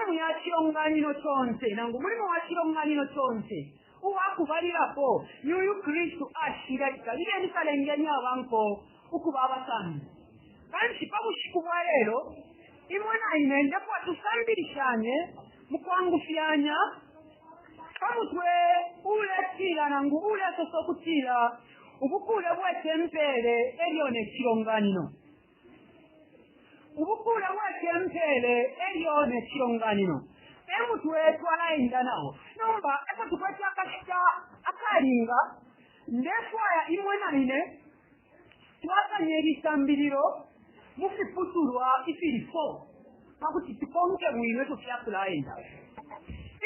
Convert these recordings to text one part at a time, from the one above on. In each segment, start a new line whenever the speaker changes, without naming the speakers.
Programu ya cilonganino conse nangu umulimo wa cilonganino conse uwa kubalilapo ni uyu Kristu ashile ati kabiyeni kalengeni aba nko ukuba abasambi. Kanshi pa bushiku bwa lelo imwe na ine ndefwaya tusambilishanye mu kwangufyanya pa mutwe uuletila nangu uulesosa ukutila ubukuule bwe tempele elyo ne cilonganino. Ubukuule bwe tempele elyo ne cilonganino e mutwe twalaenda nao. Nomba epo tukwete akashita akalinga, ndefwaya imwe na ine twakanye ili sambililo mu fiputulwa ifili 4 pa kuti tukonke bwino ifyo fyakulaenda.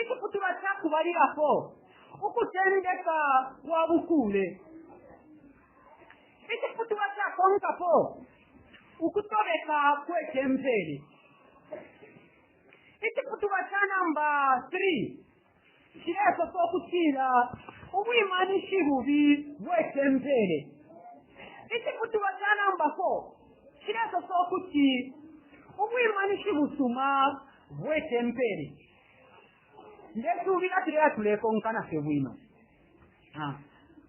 Iciputulwa ca kubalilapo, ukutendeka kwa bukuule. Iciputulwa cakonkapo, ukutobeka kwe tempele. Iciputulwa ca namba 3 cilesosa ukutila ubwimanishi bubi bwe tempele. Iciputulwa ca namba 4 cilesosa ukuti ubwimanishi busuma bwe tempele. Ndesuubila tuleya tulekonkana fye bwino.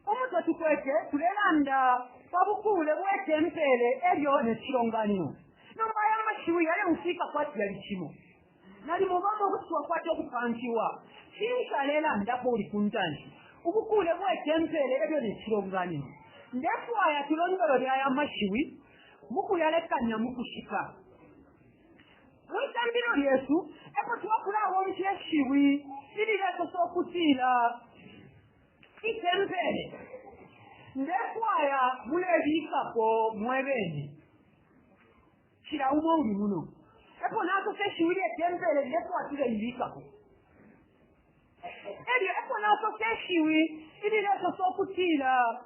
Umutwe tukwete tulelanda pa bukuule bwe tempele elyo ne cilonganino. Nomba aya mashiwi yaleumfwika kwati yali cimo. Nalimo bamo kuti twakwata ukupamfiwa. Cinshi alelandapo uli ku ntanshi? Ubukuule bwe tempele elyo ne cilonganino. Ndefwaya tulondolole aya mashiwi mu kuyalekanya mu kushika. Mwi sambililo lyesu epo twakulabomfya ishiwi ililesosa ukutila itempele. Ndefwaya mulebikapo mwe bene, cila umo uli muno. Epo nasosa ishiwi lye tempele, ndefwaya tuleibikapo. Elyo epo nasosa ishiwi ililesosa ukutila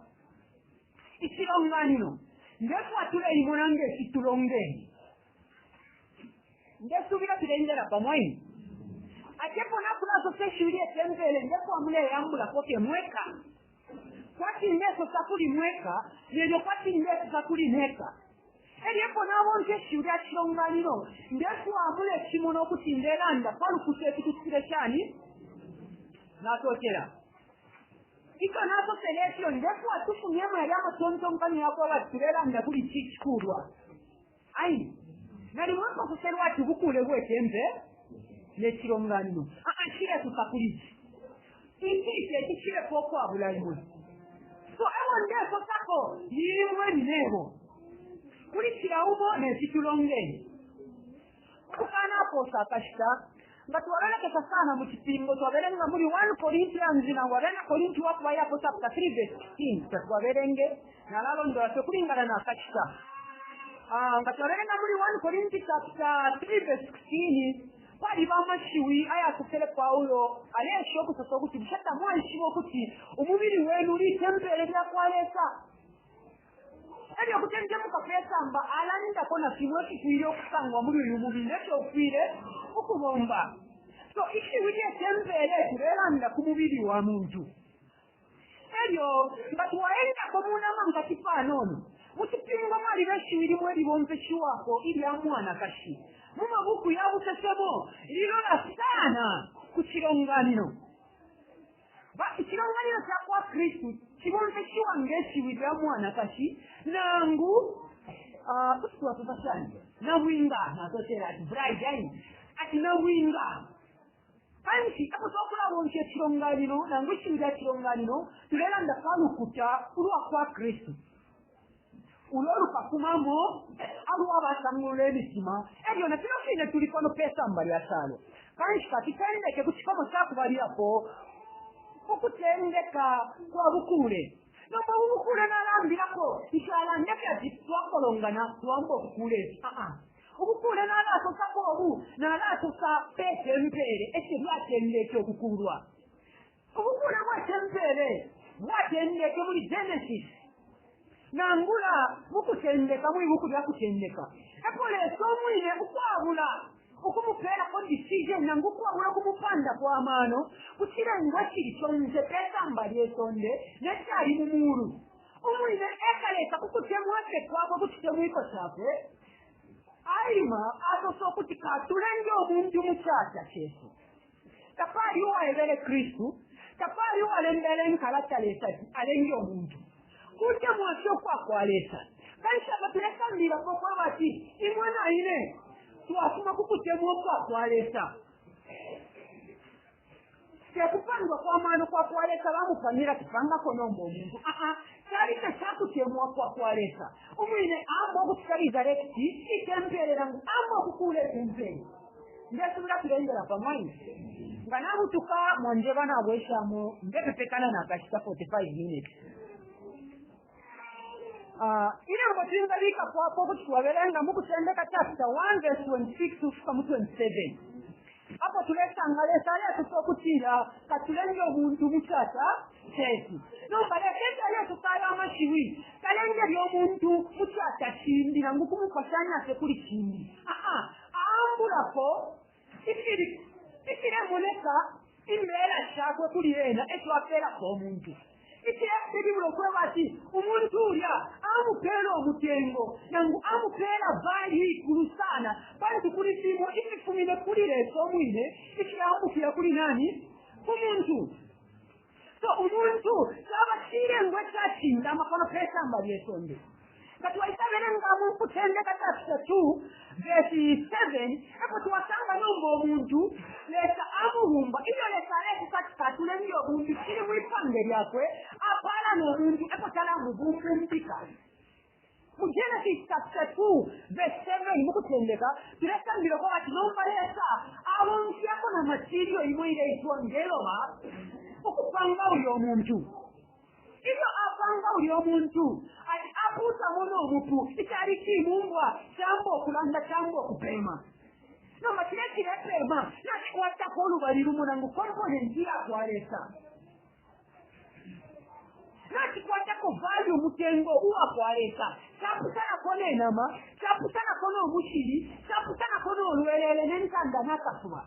icilonganino, ndefwaya tuleimona nge fitulongene. Ndesubila tuleendela pamo ine. Ati epo nakulasosa ishiwi lye tempele, ndefwaya muleyambulapo fye mweka, kwati ndesosa kuli mweka nelyo kwati ndesosa kuli neka. Elyo epo nabomfya ishiwi lya cilonganino, ndefwaya mulecimona ukuti ndelanda pa lukuta ifi tucitile shani. Natotela. Ico nasosele ifyo, ndefwaya tufumyemo yalya amatontonkanyo yakuba bati tulelanda kuli ici cikulwa. Ai, nalimo nkososelwa ati ubukuule bwe tempe ne cilonganino. Aa, nshilesosa kuli ici. Ici teti cilepo ukwabula imwe. So ebo ndesosako ni imwe ni nebo. Kuli cila umo ne fitulongene. Ukukanaposa akashita, nga twalolekesha sana mu cipingo, twabelenga muli 1 Corinthians nangu Abena Korinti wakubalilapo chapter 3 verse 16, tatwabelenge, nalalondola fye kulingana na kashita. Nga twabelenga muli 1 Corinthians chapter 3 verse 16, paliba amashiwi ayasosele Paulo aleesha ukusosa ukuti bushe tamwaishiba ukuti umubili wenu litempele lya kwa Lesa? Elyo kutentemuka pe samba alandako na fimwe ififwile ukusangwa muli uyu mubili nefyo ufwile ukubomba. So ishiwi lye tempele tulelanda ku mubili wa muntu. Elyo nga twaendako mu nama nkati panono, mu cipingo mwaliba ishiwi limo ilibomfeshiwako ilya mwanakashi mu mabuku ya busesemo lilola sana ku cilonganino. Icilonganino ca kwa Kristu cibomfeshiwa nge shiwi lya mwanakashi nangu kuti twasosa shani, nabwinga. Nasosela ati bride, ai ati nabwinga. Kanshi epo twakulabomfya icilonganino nangu ishiwi lya cilonganino, tulelanda pa lukuta ulwa kwa Kristu ulo lukafumamo alwa basangulula imitima, elyo na fino fine tuli pano pe samba lya calo. Kanshi katutendeke ku cikomo ca kubalilapo, ukutendeka kwa bukuule. Nomba ubu bukuule nalambilako, nshalande fye ati twakolongana twamba ubukuule ifi. Aa, ubukuule nalasosako obu, nalasosa pe tempele efyo lyatendeke ukukuulwa. Ubukuule bwa tempele bwatendeke muli Genesis, nangula mukutendeka, mwi buku lya Kutendeka, epo Lesa umwine ukwabula ukumupeelako decision nangu ukwabula ukumupanda kwa mano ku cilengwa icili conse pe samba lye sonde ne cali mu muulu, umwine eka Lesa ku kutemwa fye kwakwe, ku citemwiko cakwe. Aima asosa ukuti katulenge umuntu mu cata cesu. Tapali uwaebele Kristu, tapali uwalembele inkalata Lesa ati alenge umuntu. Kutemwa fye ukwa kwa Lesa. Kanshi apa tulesambililapo ukweba ati imwe na ine twafuma ku kutemwa ukwa kwa Lesa. Tekupandwa kwa mano kwa kwa Lesa bamupamila tupangako nomba umuntu. Aa, cali fye ca kutemwa kwa kwa Lesa. Umwine amba ukucita resurrect itempele nangu amba ukukuula itempele. Ndesubila tulendela pamo ine. Nga nabutuka mwanjeba nabweshamo ndepepekana nakashita 45 minutes. Ah, ilembo twingabikapo apo kuti twabelenga mu Kutendeka chapter 1 verse 26 ukufika mu 27. Apo tulesanga Lesa alesosa ukutila katulenge umuntu mu cata cesu. Nomba Lesa efyo alesosa ayo amashiwi, talengele umuntu mu cata cimbi nangu kumupashanya fye kuli cimbi. Aa, aambulako ifili ifilemoneka imbeela shakwe kuli ena efyo apeelako umuntu. Icilepilibula ukweba ati umuntu ulya amupeela umutengo nangu amupeela value ikulu sana, pantu kuli fimo ififumine kuli Lesa umwine ifyambukila kuli nani? Ku muntu. So umuntu caba cilengwa icacindama pano pe samba lye sonde. Nga twaisabelenga mu Ukutendeka chapter 2 verse 7, epo twasanga nomba umuntu Lesa amubumba. Ilyo Lesa alesosa ati katulenge umuntu, cili mwi pange lyakwe, apala no muntu epo talamubumbumpika. Mu Genesis chapter 2 verse 7 mu Kutendeka tulesambilila ukweba ati nomba Lesa abomfyako na material imo ileitwa ngeloba ukupanga ulya umuntu. Ilyo apanga ulya umuntu, ati apuutamo no mupu, icali cibumbwa camba ukulanda, camba ukupeema. Nomba cilya icilepeema nacikwatako ulubali lumo nangu component iya kwa Lesa. Nacikwatako value, umutengo uwa kwa Lesa. Capusanako ne nama, capusanako no mushili, capusanako no lwelele ne ntanda na kasuba.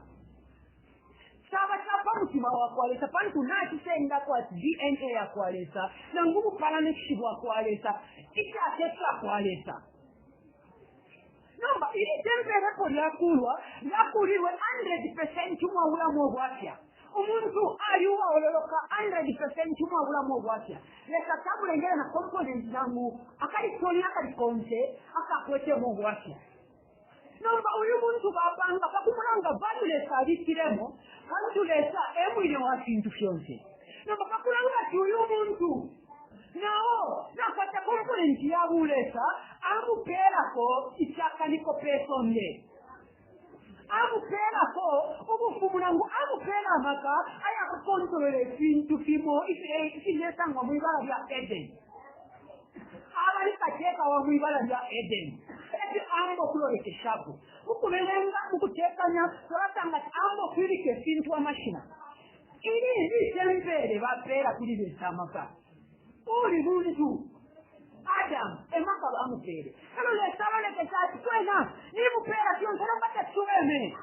Caba ca pa mutima wa kwa Lesa pantu nacisendako ati DNA ya kwa Lesa nangu ubupalanishi bwa kwa Lesa, icate ca kwa Lesa. Nomba ili tempele epo lyakuulwa, lyakuulilwe 100% umwabulamo ubwafya. Umuntu ali uwaololoka 100% umwabulamo ubwafya. Lesa tamulengele na component nangu akalitoni akali konse akakwetemo ubwafya. Nomba uyu muntu bapanga pa kumulanga value Lesa abikilemo, pantu Lesa e mwine wa fintu fyonse. Nomba pa kulanga ati uyu muntu na o nakwata component ya bulesa, amupeelako icakaniko pe sonde. Amupeelako ubufumu nangu amupeela amaka aya kukontolola ifintu fimo ifilesangwa mwi bala lya Edeni. Aba ni kateka wa mwi bala lya Edeni. E fyo amba ukulolekeshapo. Mu kubelenga mu kutekanya, twalasanga ati amba ukwilika ifintu amashina. Ili litempele bapeela kuli Lesa amaka. Uuli muntu, Adamu, e maka bamupeele. E lyo Lesa alolekesha ati, Kwena, nimupeela fyonse, nomba taciweme.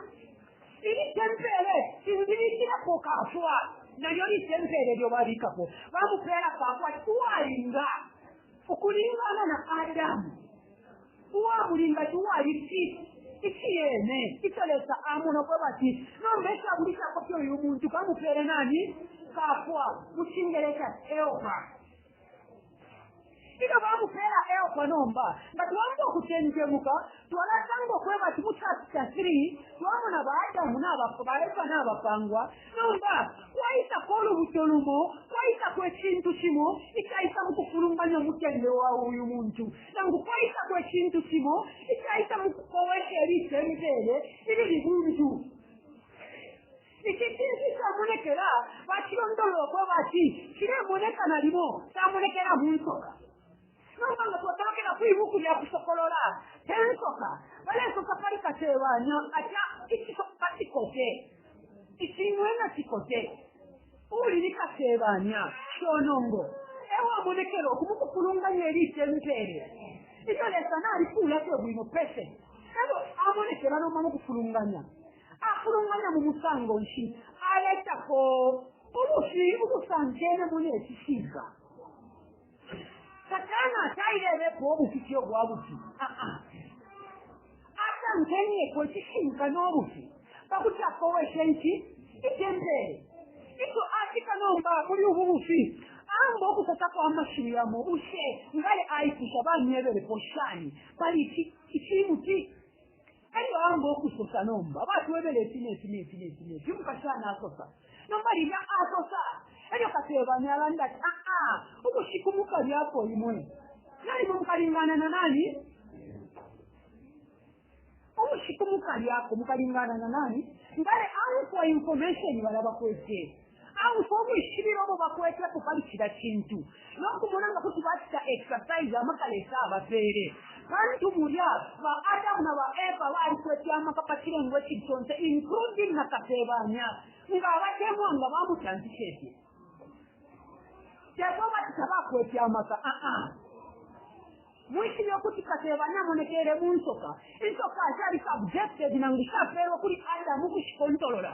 Ili tempele indibikilapo kafwa, nalyo litempele ilyo babikapo, bamupeela kafwa ati uwalinga ukulingana na Adamu, uwamulinga ati uwali fit iciyene ico Lesa amona ukweba ati nomba icabulishako fye uyu muntu kamupeele nani? Kafwa, mu Cingelesi ati helper. Ilyo bamupeela helper nomba, nga twamba ukutentemuka, twalasanga ukweba ati mu chapter 3 twamona ba Adamu na ba Efa nabapangwa. Nomba kwaisako ulubuto lumo, kwaisako icintu cimo icaisa mu kufulunganya umutende wa uyu muntu, nangu kwaisako icintu cimo icaisa mu kukowesha ili tempele ilili muntu. Ici cintu icamonekela bacilondolola ukweba ati cilemoneka nalimo camonekela mu nsoka. Nomba nga twatolokela kwi buku lya Kusokolola, te nsoka balesosa pali Kasebanya ati icisoka cikote, icing'wena cikote, uuli ni Kasebanya, conongo, e wamonekela uku mu kufulunganya ili itempele ilyo Lesa nalikuula fye bwino perfect, e lyo amonekela nomba mu kufulunganya. Afulunganya mu musango nshi? Aletako ubufi ubusankenemo ne cishinka. Satana tailebepa ubufi fye ubwa bufi. Aa. Asalankenyeko icishinka n'obufi pakuti akoweshe nki itempele. Ico afika nomba muli ubu bufi amba okusosako amashiwi yamo bushe ngale aipusha bamyebelepo shani pali ici icimuti elyo amba okusosa nomba batwebele ifi nefi nefi nefi nefi umukashana asosa nomba lilya asosa elyo kasebanya alanda ati aa ubushiku mukalyapo imwe nalimo mukalingana na nani ubushiku mukalyako mukalingana na nani ngale amfwa information bala bakwete amfwa obwishibilo obo bakwetepo pali kila kintu nokumona nga kuti bacita exercise amaka lesa abapeere pantu mulya ba adamu na ba eva balikwete amaka pa kirengo ekiri kyonse including na kasebanya ng'abatemwa nga bamutanzishe tebo bati tabakwete amaka aa mwishibye okuti kasebanya amonekere mu nsoka insoka akyali subjected nangu shapeerwa kuli adamu kushikontolola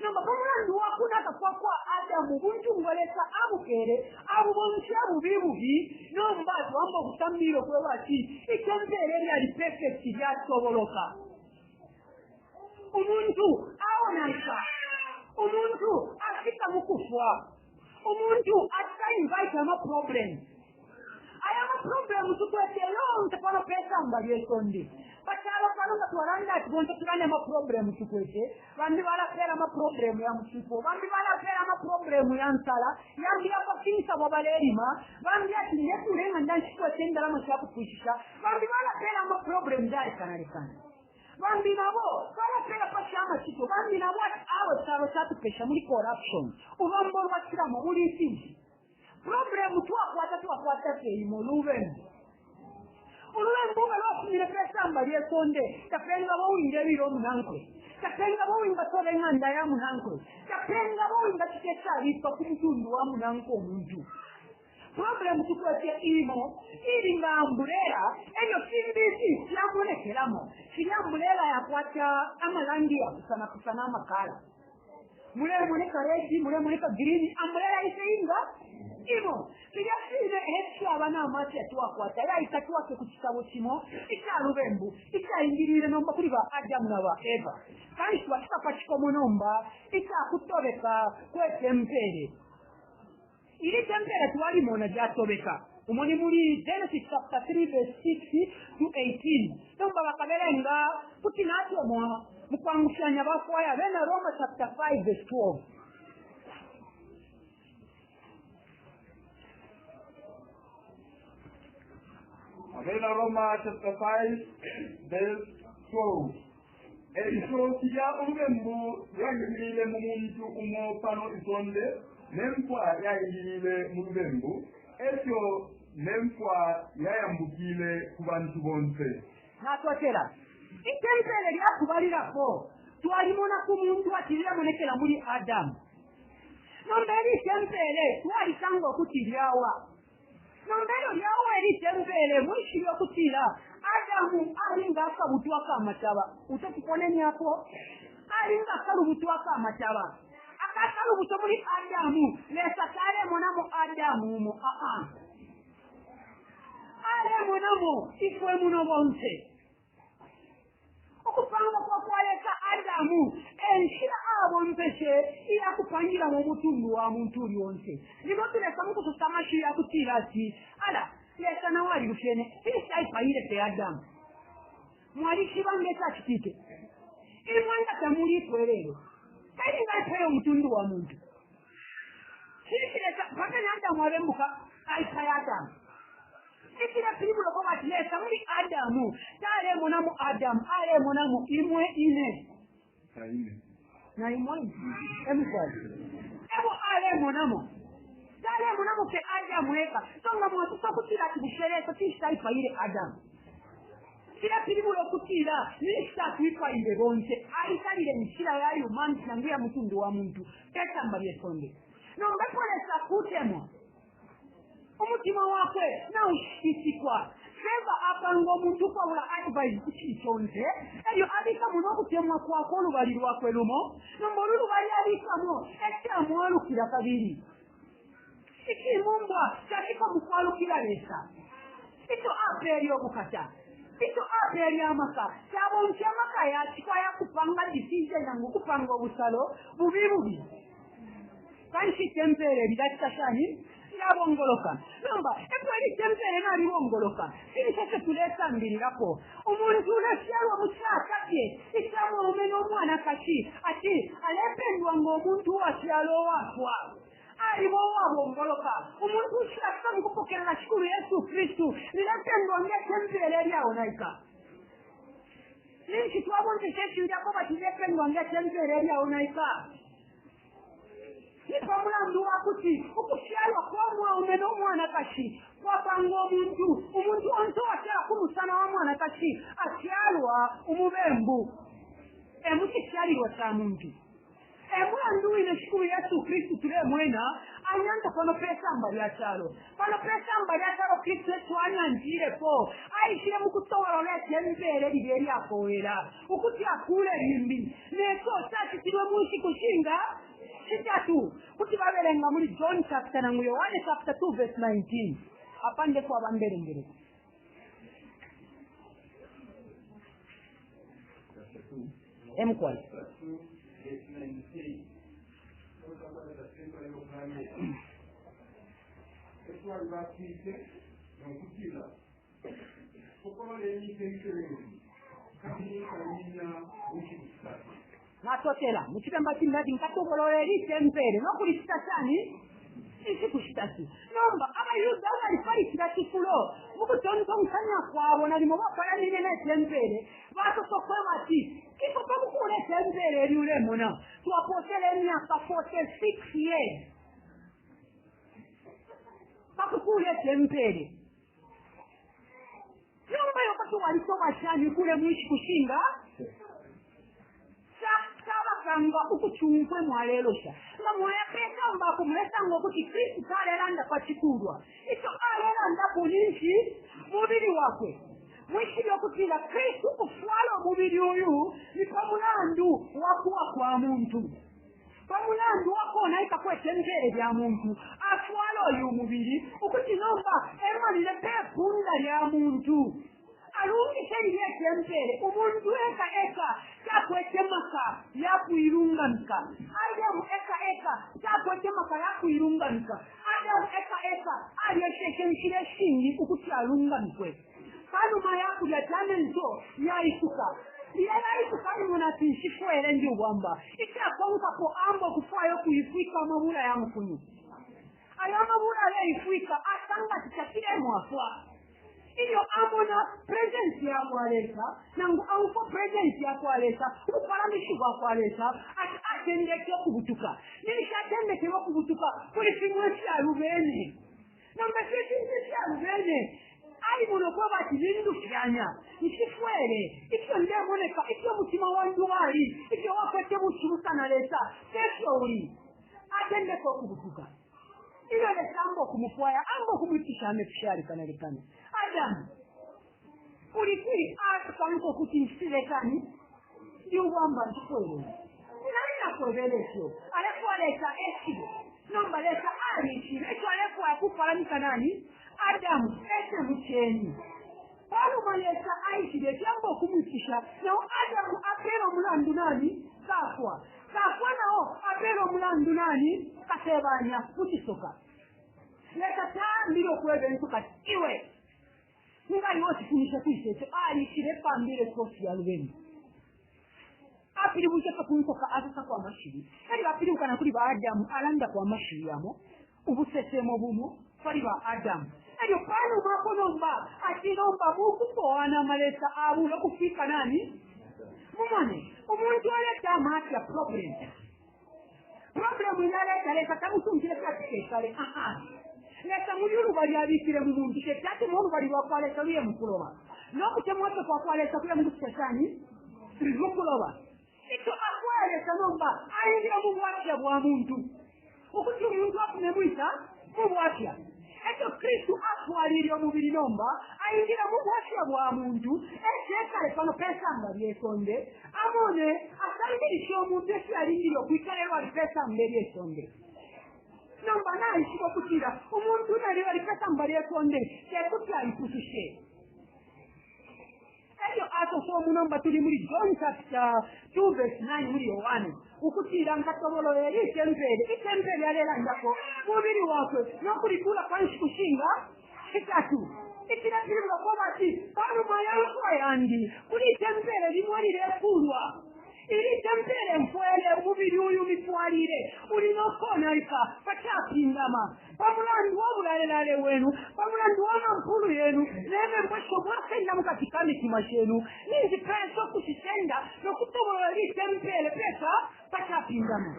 nomba pamulandu wakunaka kwakwa adamu buntungwa lesa abupere abubonsya bubi bubi nomba twamba okutambira okweba ati itempere lyali perfect lyasoboloka omuntu awonaika omuntu afika mukufwa omuntu ata invite amaproblem aya amaproblem tukwete yonse pano pesamba lyesonde pakyalo pano nga twalanda ati bonse tulane amaproblemu tukwete bambi balapeera amaproblemu ya mukifo bambi balapeera amaproblemu ya nsala yambi yabafinisa bwabalerima bambi ati ndekulenga ndansikwete endalama syakupwishisha bambi balapeera amaproblemu galekanalekana bambi nabo balapeera pakyama kito bambi nabo ati awe kyalo kyatupesha muli corruption ubambo lwakiramo buli nsingi problemu twakwata twakwata feimo olubembu olubembu nga lwafumire pesamba lyesonde tapenga bowinga ebiro omunankwe tapenga bowinga toba enganda ya munankwe tapenga bowinga kitekyabikwa ku mutundu wa munankwe omuntu problemu tukwete imo ili nga ambulela ebyo simbizi kyamulekeramo kiri ambulela yakwata amalangi yakusanakusana amakala mulemoneka redi mulemoneka girini ambulela iseinga imo filya fine ekyaba n'amasi yatwakwata yaita twake ku kitabo kimo ekyalubembu ekyayingirire nomba kuli ba adamu na ba eva kandi twakika pa kikomo nomba ekyakutobeka kwetempere iri tempere twalimona lyatobeka umwo ni muli genesis chapter 3 verse 6 to 18 nomba bakabelenga kuti natyomwa mukwangushanya bafwaya bena roma chapter 5 verse 12
Abena Roma chapter 5 verse 12. Eico kilya olubembu lwaingilile mu muntu umo pano isonde n'enfwa yaingilile mu lubembu efyo n'enfwa yayambukile ku bantu bonse.
Natwatela itempele lyakubalirako twalimona ku muntu ati liramonekera muli adamu nomba eri itempele twalisanga okuti lyawa nomba eryo lyawa eri itempele mwishibye okutira adamu alinga akabutwako amataba utetukoneniako alinga akalubutwako amataba akakalubuto muli adamu lesa kalemonamo adamu umo aa alemonamo ifwe muno bonse okupanga kwakwaleka adamu enshira abompeshe iyakupangiramu omutundu wa muntu uli wonse limo tulesa mukususa amashiwi yakutira ati ala lesa nawe alilufyene finishaipayile fe adamu mwalishiba ngekyakitike imwe nga temulipo leero kalinga aipaye omutundu wa muntu finisiresa paka ne adamu abembuka aipaye adamu ikira piribuloko bati lesa muli adamu talemonamu adamu alemonamu imwe ine naimwe emukwali ebo alemonamo talemonamo fe adamu eka songa mwatusa kutira ati bushereso tishaipayile adamu kira piribula okutira nishatwipaile bonse aikalile nshira ya humanity nangu ya mutundu wa muntu pesamba lyesonde nomba polesa kutemwa omutima wakwe nawushikisikwa feva apanga omuntu kwabula advice kukiri kyonse ebyo abikamu n'okutemwa kwakwe olubali lwakwe lumo nomba olulubali abikamu ekyamwalukira kabiri ikimumbwa kyakika mukwalukira lesa ekyo apa eri obukata Ico apeele amaka tabomfya amaka yaciko ayakupanga decision nangu ukupanga ubusalo bubi bubi. Kanshi itempele lilacita shani? Lyabongoloka. Nomba epo ili tempele nalibongoloka, finshi efyo tulesambililako? Umuntu ulefyalwa mu caka fye ica mwaume no mwanakashi ati alependwa ngo muntu uwafyalwa uwafwa. Aliba uwabongoloka. Umuntu uushilafika mu kupokelela Shikulu Yesu Kristu lilependwa nge tempele ilyaonaika. Ninshi twabomfeshe ishiwi lya kweba ati lilependwa nge tempele ilyaonaika? Ni pa mulandu wa kuti ukufyalwa kwa mwaume no mwanakashi kwapanga umuntu. Umuntu onse uwafyalwa ku musana wa mwanakashi afyalwa umubembu. E mu cifyalilwa ca muntu. E mulandu wine Shikulu Yesu Kristu tulemwena anyanta pano pe samba lya calo. Pano pe samba lya calo Kristu Yesu anyantilepo, aishile mu kutobolola itempele lilya ilyakowela, ukuti akuule limbi. Ne co cacitilwe mu nshiku shinga? Shitatu. Kuti babelenga muli John chapter nangu Yohane chapter 2 verse 19. Apa ndefwaya bambelengeleko. E mukwai. Natotela. Mu Cibemba cimbi ati nkatobolola ili tempele no kulicita shani? Inshiku shitatu. Nomba abaYuda abali pali cilya cifulo mu kutontonkanya kwabo nalimo bapalamine ne tempele basosa ukweba ati, Ifwe pa kukuula itempele ili ulemona twapoosele imyaka 46 years pa kukuula itempele. Nomba iwe kuti walitoba shani ukule mu nshiku shinga? Cabakanga ukucumfwe mwalelosha. Nga mwaya pe samba apo mulesanga ukuti Kristu talelanda pa cikulwa. Ico alelandapo ninshi mubili wakwe. Mwishibe ukutila Kristu ukufwala umubili uyu ni pa mulandu wa kuwa kwa muntu. Pa mulandu wa konaika kwe tempele lya muntu, afwala uyu mubili ukuti nomba emanine pe punda lya muntu. Alungishe lilye tempele. Umuntu eka eka takwete maka ya kuilungamika. Adamu eka eka takwete maka ya kuilungamika. Adamu eka eka alyeseshe inshila ishingi ukuti alungamikwe. Pa numa ya kulya ati amenso yaisuka. Lilya yaisuka alimona ati nshifwele ndi ubwamba. Icakonkapo amba ukufwaya ukuifwika amabula ya mukunyu. Ayo amabula aleifwika asanga ati tafilemwafwa. Ilyo amona presence ya kwa Lesa, nangu aumfwa presence ya kwa Lesa, ubupalamishi bwa kwa Lesa, ati atendeke ukubutuka. Ninshi atendekele ukubutuka kuli fimo ifyalubene. Nomba ifyo ifintu ifyalubene, alimona ukweba ati nindufyanya, nshifwele ifyo ndemoneka, ifyo umutima wandi wali, ifyo wakwete bucibusa na Lesa, tefyo uli. Atendeka ukubutuka. Ilyo Lesa amba ukumufwaya, amba ukumwipusha amepusho yalekanalekana. Adamu, uli kwi? Asanka ukuti nshitile shani? Ndi ubwamba, nshifwele. Nani nakwebele ifyo? Alefwaya Lesa eshibe. Nomba Lesa alishibe ico alefwaya kupalamika nani? Adamu ese mu ceni. Panuma Lesa aishibe ifyo amba ukumwipusha, nao Adamu apela umulandu nani? Kafwa. Kafwa nao apela umulandu nani? Kasebanya mu cisoka. Lesa taambile ukweba insoka ati, Iwe! Nga iwe ucifumishe kwisa ico? Alishile pambile sosi ya lubembu. Apilibwike fye ku nsoka asosako amashiwi. Elyo apilibuka na kuli ba Adamu alandako amashiwi yamo, ubusesemo bumo pali ba Adamu. Elyo panuma apo nomba ati nomba mukupowana amalesa abula ukufika nani? Mumone, umuntu aleta amafya problem. Problem ilaleta Lesa tamusunkile fye ati tekale. Aa. Lesa muli ulubali abikile mu muntu teti atemwe ulubali lwa kwa Lesa luye mukuloba. No kutemwa fye kwa kwa Lesa kuya mukucita shani? Mukuloba. Ico afwaya Lesa nomba aingila mu bwafya bwa muntu. Ukuti umuntu afume mwisa? Mu bwafya. Eco Kristu atwalile umubili nomba aingila mu bwafya bwa muntu, ese ekale pano pe samba lye sonde, amone, asambilishe umuntu ifyo alingile ukwikala ilyo ali pe samba lye sonde. Nomba naishiba ukutila umuntu nelyo ali pe samba lye sonde te kuti aipusushe. Elyo asosa omu nomba tuli muli John chapter 2 verse 9 muli Yohane ukutila nkatobolola ili itempele itempele alelandako mubili wakwe nokulikuula pa nshiku shinga shitatu icilepilibula kweba ati panuma ya mfwa yandi kuli itempele limo lilekuulwa ili tempele mfwele umubili uyu mifwalile uli nokonaika pa capindama pa mulandu wa bulalelale bwenu pa mulandu wa mampulu yenu ne membu isho mwasenda mukati ka mitima shenu ninshi pesa ukushisenda no kutobolola ili tempele pesa pa capindama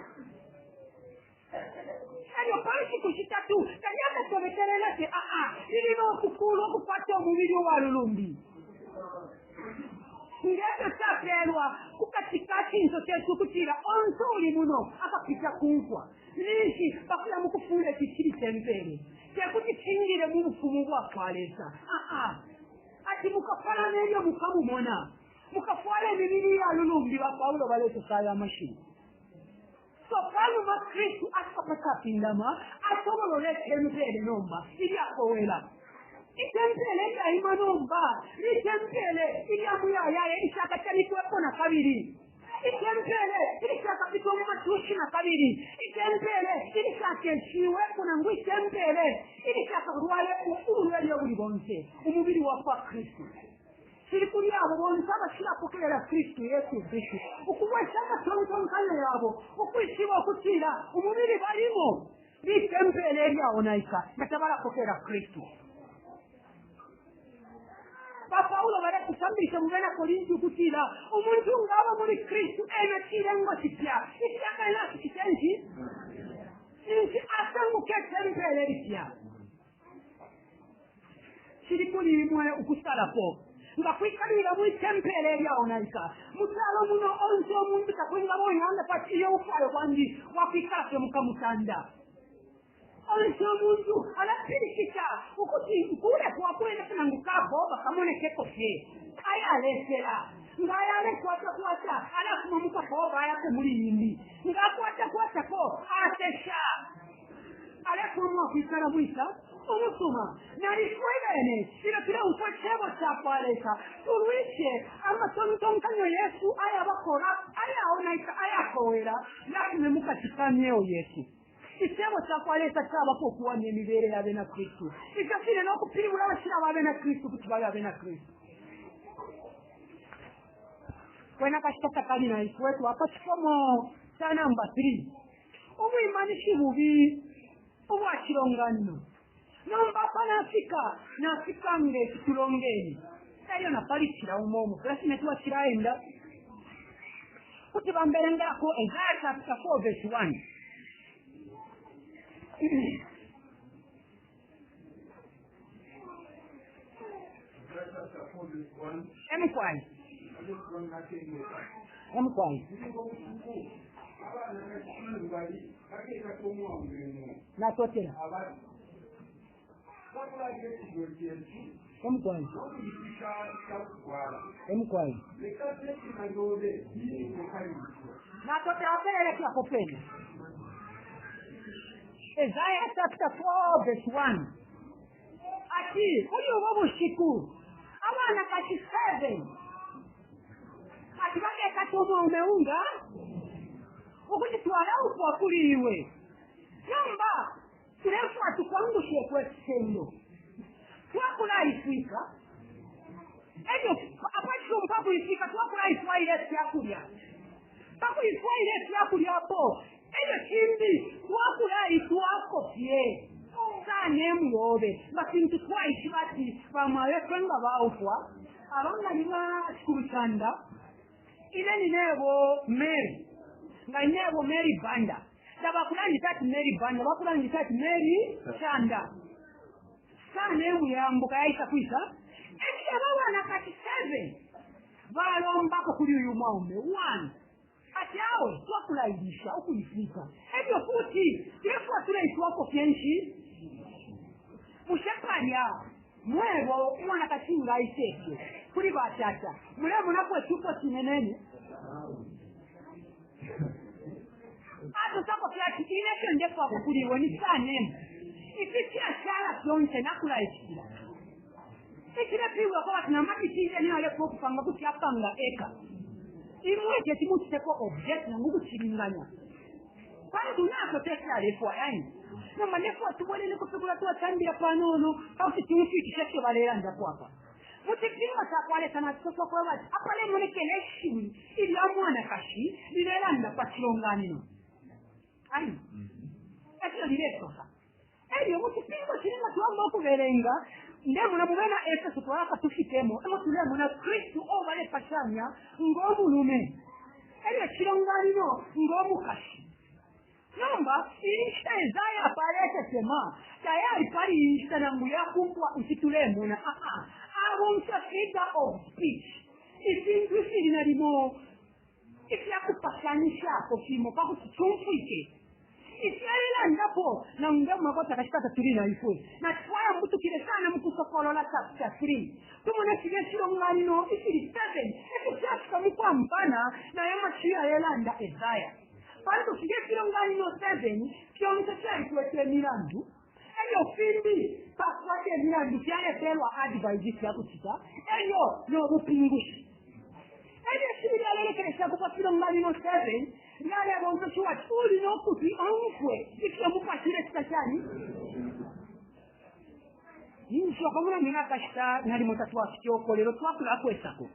elyo pa nshiku shitatu talyakatobekelela fye aa lili nokukuulwa ukukwata umubili uwa lulumbi Ngefyo capeelwa ku kati ka cinso cesu ukutila onse uuli muno akapita ku mfwa, ninshi pakuya mu kufuula ici cili tempele, te kuti cingile mu Bufumu bwa kwa Lesa. Aa, ati mukapalana ilyo mukamumona, mukafwala imibili iya lulumbi, ba Paulo balesosa aya mashiwi. So panuma Kristu afika pa capindama, atobolola itempele nomba ilyakowela. Itempele ilyaima nomba litempele ilya muyayaya ilishakatanikwepo na kabili, itempele ilishakapitwa mu matushi na kabili, itempele ilishakeshiwepo nangu itempele ilishakalwalepo ubulwele ubuli bonse, umubili wa kwa Kristu. Cili kuli abo bonse abashilapokelela Kristu Yesu Kristu ukubwesha amatontonkanyo yabo ukwishiba ukutila umubili balimo litempele ilyaonaika nga tabalapokelela Kristu. Ba Paulo baletusambilisha mu Bena Korinti ukutila umuntu nga aba muli Kristu ena cilengwa cipya, ifyakale naficita nshi? Ninshi asanguka itempele lipya. Cili kuli imwe ukusalapo nga kwikalilila mwi tempele ilyaonaika. Mu calo muno onse umuntu takwingaba uinganda pati iyo ubufwayo bwandi bwakwikala fye mukamutanda. Onse umuntu alapilikita ukuti nkule kwakwenda fye nangu ka boba kamonekeko fye ayalesela. Nga aya alekwata kwata alafuma mu kaboba ayako muli imbi. Nga akwata kwatako asesha. Alefuma umwakwikala mwisa umusuma. Na ifwe bene ilyo tuleumfwa Icebo ca kwa Lesa, tulwishe amatontonkanyo yesu ayabakora, ayaonaika, ayakowela yafume mu kati ka myeo yesu. Icebo ca kwa Lesa cabapo ukuwamya imibele ya Bena Kristu, ifyo fine no kupilibula abashilaba Abena Kristu ukuti babe Abena Kristu. Kwena akashita takali na ifwe twapa cikomo ca namba 3. Ubwimanishi bubi ubwa cilonganino. Nomba apa nafika, nafika nge fi tulongene, elyo na pali cila umo umo, filya fine twacilaenda. Kuti bambelengelako Isaiah chapter 4 verse 1.
Isaiah chapter 4 verse 1.
Emukwai. Emukwai. Natotela. Emukwai. Emukwai. Natotela apelele apo pene. Isaiah chapter 4 verse 1. Ati kuli ubo bushiku abanakashi 7 ati bakekata umwaume unga ukuti twalaupwa kuli iwe nomba tulefwa tukwangusheko ifisendo twakulaifwika elyo apacilumu pakuifwika twakulaifwaila ifyakulya pakuifwaila ifyakulya apo elyo cimbi twakulaitwako fye sana emuyobe nga fintu twaishiba ati bamayo fwe nga baupwa aba nga ni ba Shikulu Chanda ine ninebo Mary nga ninebo Mary Banda tabakulandisa ati Mary Banda bakulandisa ati Mary Chanda sana emuyambuka yaisa kwisa ekyo aba banakati 7 balombako kuli uyu mwaume 1 ati awe twakulailisha ukuifika elyo futi tulefwa tuleitwako fyenshi bushe palya mwebo umwanakashi nga aisefye kuli batata mulemonako icupo cinenene asosako fye ati ine fyo ndefwako kuli iwe ni sanemu ifi fyashala fyonse nakulaicitila Icilepilibula kwati na matiti yene alepo okupanga kuti apanga eka. Imwe teti muciteko object nangu ukucilinganya. Pantu nako teti alefwaya yani. Nomba ndefwaya tubwelele kupigula twatambila panono pakuti tumfikishe ifyo balelandapo apa. Mu cipimo ca kwa Lesa nacisosa ukweba ati apalemonekela ishiwi ilya mwanakashi lilelanda pa cilonganino. Ai. Efyo lilesosa. Elyo mu cipingo cili nga twamba ukubelenga, ndemona mu bena Efeso twalaka tufikemo, emo tulemona Kristu o balepashanya ngo mulume, elyo icilonganino ngo mukashi. Nomba iyi nshita Esaya apa alesesema tayali pali iyi nshita nangu yakumpwa ifi tulemona. Aa, abomfya figure of speech, ifintu ifili nalimo ifyakupashanishako fimo pa kuti cumfwike ifyo alelandapo. Nangu ndemona kwati akashita tatuli na ifwe, natufwaya mbutukile sana mu Kusokolola chapter 3, tumone filya ifilonganino ifili 7 efyo fyafika mu kwampana nayo mashiwi ayelanda Esaya, pantu filya ifilonganino 7 fyonse fyalikwete imilandu, elyo fimbi pakukwata imilandu fyalepelwa advice ifyakucita elyo no bupingushi. Elyo ishiwi lyalelekeleshako pa filonganino 7 lyalebomfeshiwa ati uli no kuti omfwe ifyo mupashi ulecita shani. Insho pamulandu nakashita nalimo tatwafike lelo twakulakwesako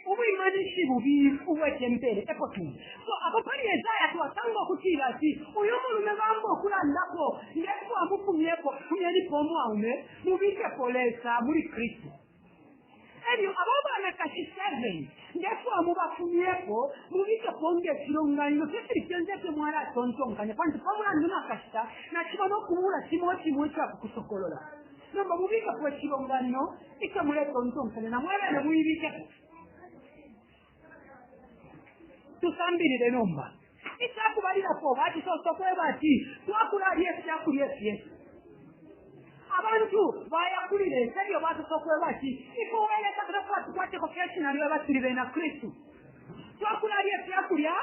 ubwimanishi bubi ubwetempele epo tuli. So apo pali Esaya twasanga ukutila ati uyu mulume bamba okulandapo ndefwamufumyepo, fumyenipo omwaume mubikepo Lesa muli Kristu. Elyo abo banakashi 7 ndefwamubafumyepo mubikepo ngefilonganino fyefili fyonse efyo mwalatontonkanya, pantu pamulandu nakashita nakiba nokubula kimo kimo ekyakukusokolola. Nomba mubikepo ekilonganino ikyo muletontonkanya namwebene muyibikepo. Tusambilile nomba ikyakubalilapo bakisosa okweba ati twakulalya efyakulya efyesu. Abantu bayakulile elyo basosa okweba ati ifwe welesa tukwateko fyeshina lyeba tuli bena Kristu, twakulalya efyakulya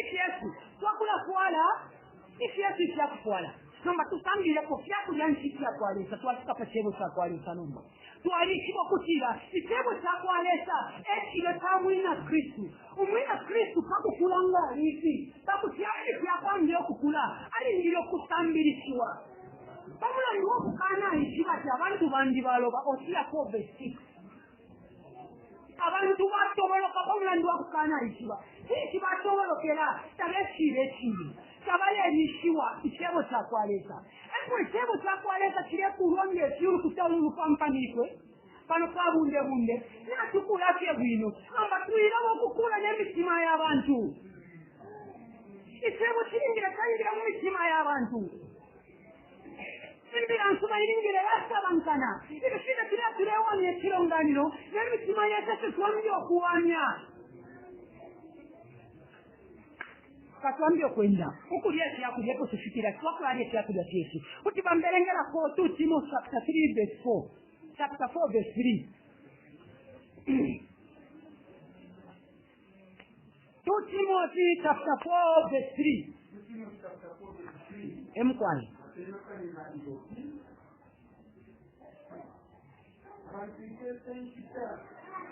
ifyesu, twakulafwala ifyesu ifyakufwala. Nomba tusambilepo fyakulya nshi ifyakwa Lesa. Twafika pa cebo cakwa Lesa. Nomba twalishiba ukutila icebo cakwa Lesa ecile ca mwina Kristu. Umwina Kristu pakukula nga alifi pakuti afye okukula alingile okusambilishiwa pamulandu wokukanaishiba ati abantu bandi baloba. Hosea 4 verse 6, abantu batoboloka pamulandu wakukanaishiba. Cinshi batobolokela? Tabeshibe icine, tabalelishiwa icebo cakwa Lesa. Epo icebo cakwa Lesa cilekulwa ngefyulu kuta ulu lupampanikwe pano pabundebunde natukula fye bwino. Nomba twilaba okukula n'emitima y'abantu. Icebo cilingile caingira mu mitima y'abantu. Imbila nsuma ilingile yasabankana. Ifyo fine tulewamya ekilonganino n'emitima yesu twambye okuwamya katwambye okwenda ukulya efyakulya epo tufikira twakulalya efyakulya fyesu kuti bambelengelako 2 Timothy chapter 3 verse 4, chapter 4 verse 3, 2 Timothy chapter 4 verse 3.
Timothy chapter 4 verse 3.
Emukwayi.
Atenyokanina iboki abantu ikese nkita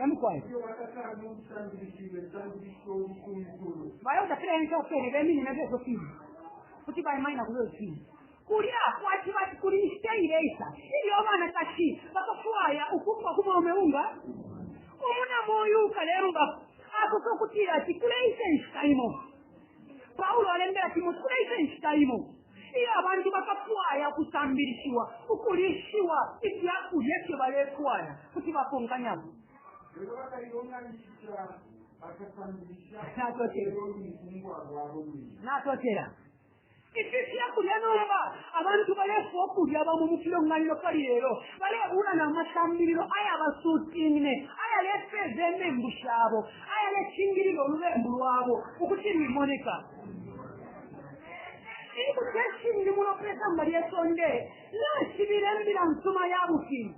Emukwayi.
iyo batasanga obusambilishiwe nsambilisho olukunkulu.
Bayodafira ofere beminina byesofini kuti baimaina kubyofini kulya kwati bati kuli nshita ileisa ilyo abana kashi bakafwaya ukupwa kumwaume unga omunamu oyu ukalemba asosa okutila ati kuleisa enshita imo. Paulo alembera Timoti kuleisa enshita imo iyo abantu bakafwaya okusambilishiwa ukulishiwa ifyakulya ifyo balefwaya kuti bakonkanyapo.
Lelo bakalilonganisha bakasambilisha
Natotela.
lelo olunkumbwa lwabo lwine.
Natotela. Ifi fyakulya nomba abantu balefwa okulya bamo mu filonganino pali lelo balebula n'amasambililo ayabasutinine ayalefeza emembu shabo ayalecingilila olubembu lwabo ukuti lwimoneka. Inkuta eshingi muno pesamba lyesonde nashibila embila nsuma ya bufi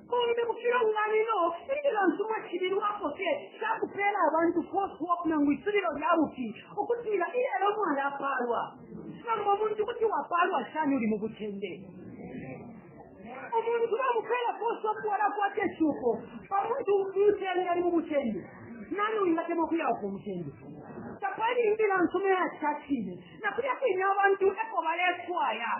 kumbi mu filonganino imbila nsuma shibilwako fye kyakupela abantu false hope nangu isubilo lya bufi ukutila ilelo mwalapalwa. Namba omuntu kuti wapalwa shani uli mu bucende? Umuntu bamupela posopu walakwata eshuko pamuntu mutende ali mu butende nani wingatema okuyawuka omutende tapali imbila nsoma yakyakine nakulya kwine abantu eko balefwaya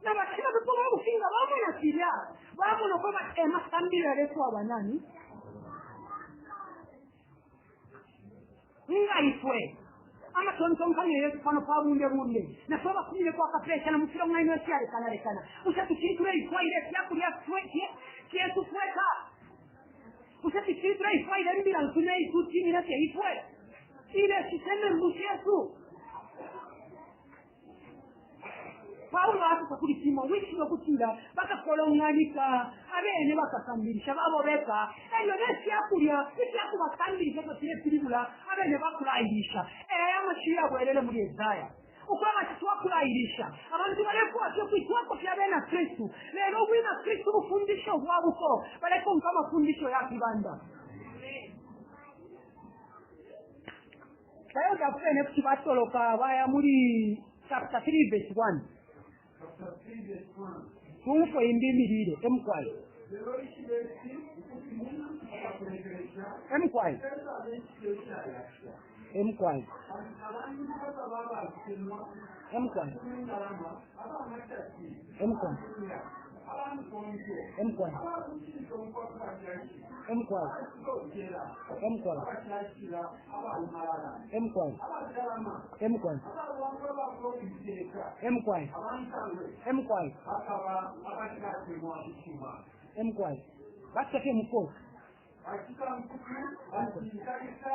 nabakira bepo babusinga bamona kirya bamona okweba emasambiro yalefwa banani nga ifwe amatontonkanyo yesu pano pabunde bunde naffe bakumireko akapuresha namukirong'aino ekyalekanalekana busha tukiri ifwaire ebyakulya kyetufweka busha tukiri ifwaire embira nsune itutimira kyeifwe ile siseme mbushetu Paulo atuka kuli simo wishiwe kutila bakakolonganika abene bakasambilisha babo beka elyo nesyakulya ifyakubasambilisha totile abene bakulailisha amashiwi yabwelele muli Esaya ukwaba titwakulayilisha abantu balekwatya okwitwako fya bena Kristu lelo obwina Kristu bufundisho bwabuko balekonka amafundisho ya kibanda bayoda kufene kuti batoloka baya muri chapter 3 verse 1
Chapter 3 verse 1.
tumfwe imbimirire emukwayi
Lelo ishibesi ukuti muntu akakulekelesha
emukwayi
esa ab'ekityo
emukwayi
abantu bakaba bakutemwa
emukwayi
kumengalama abamatati
emukwayi
abamukonto
emukwayi
abakukintonkwa kubakyashi
emukwayi
abakitokera
emukwayi
abakyakira abawumalala
emukwayi
abagalama
emukwayi
abalwangu abakulokiteeka
emukwayi
abankalwe
emukwayi
bakaba abakyatemwa kukima
emukwayi baseke mukosi
bakikankutu bakinkalisa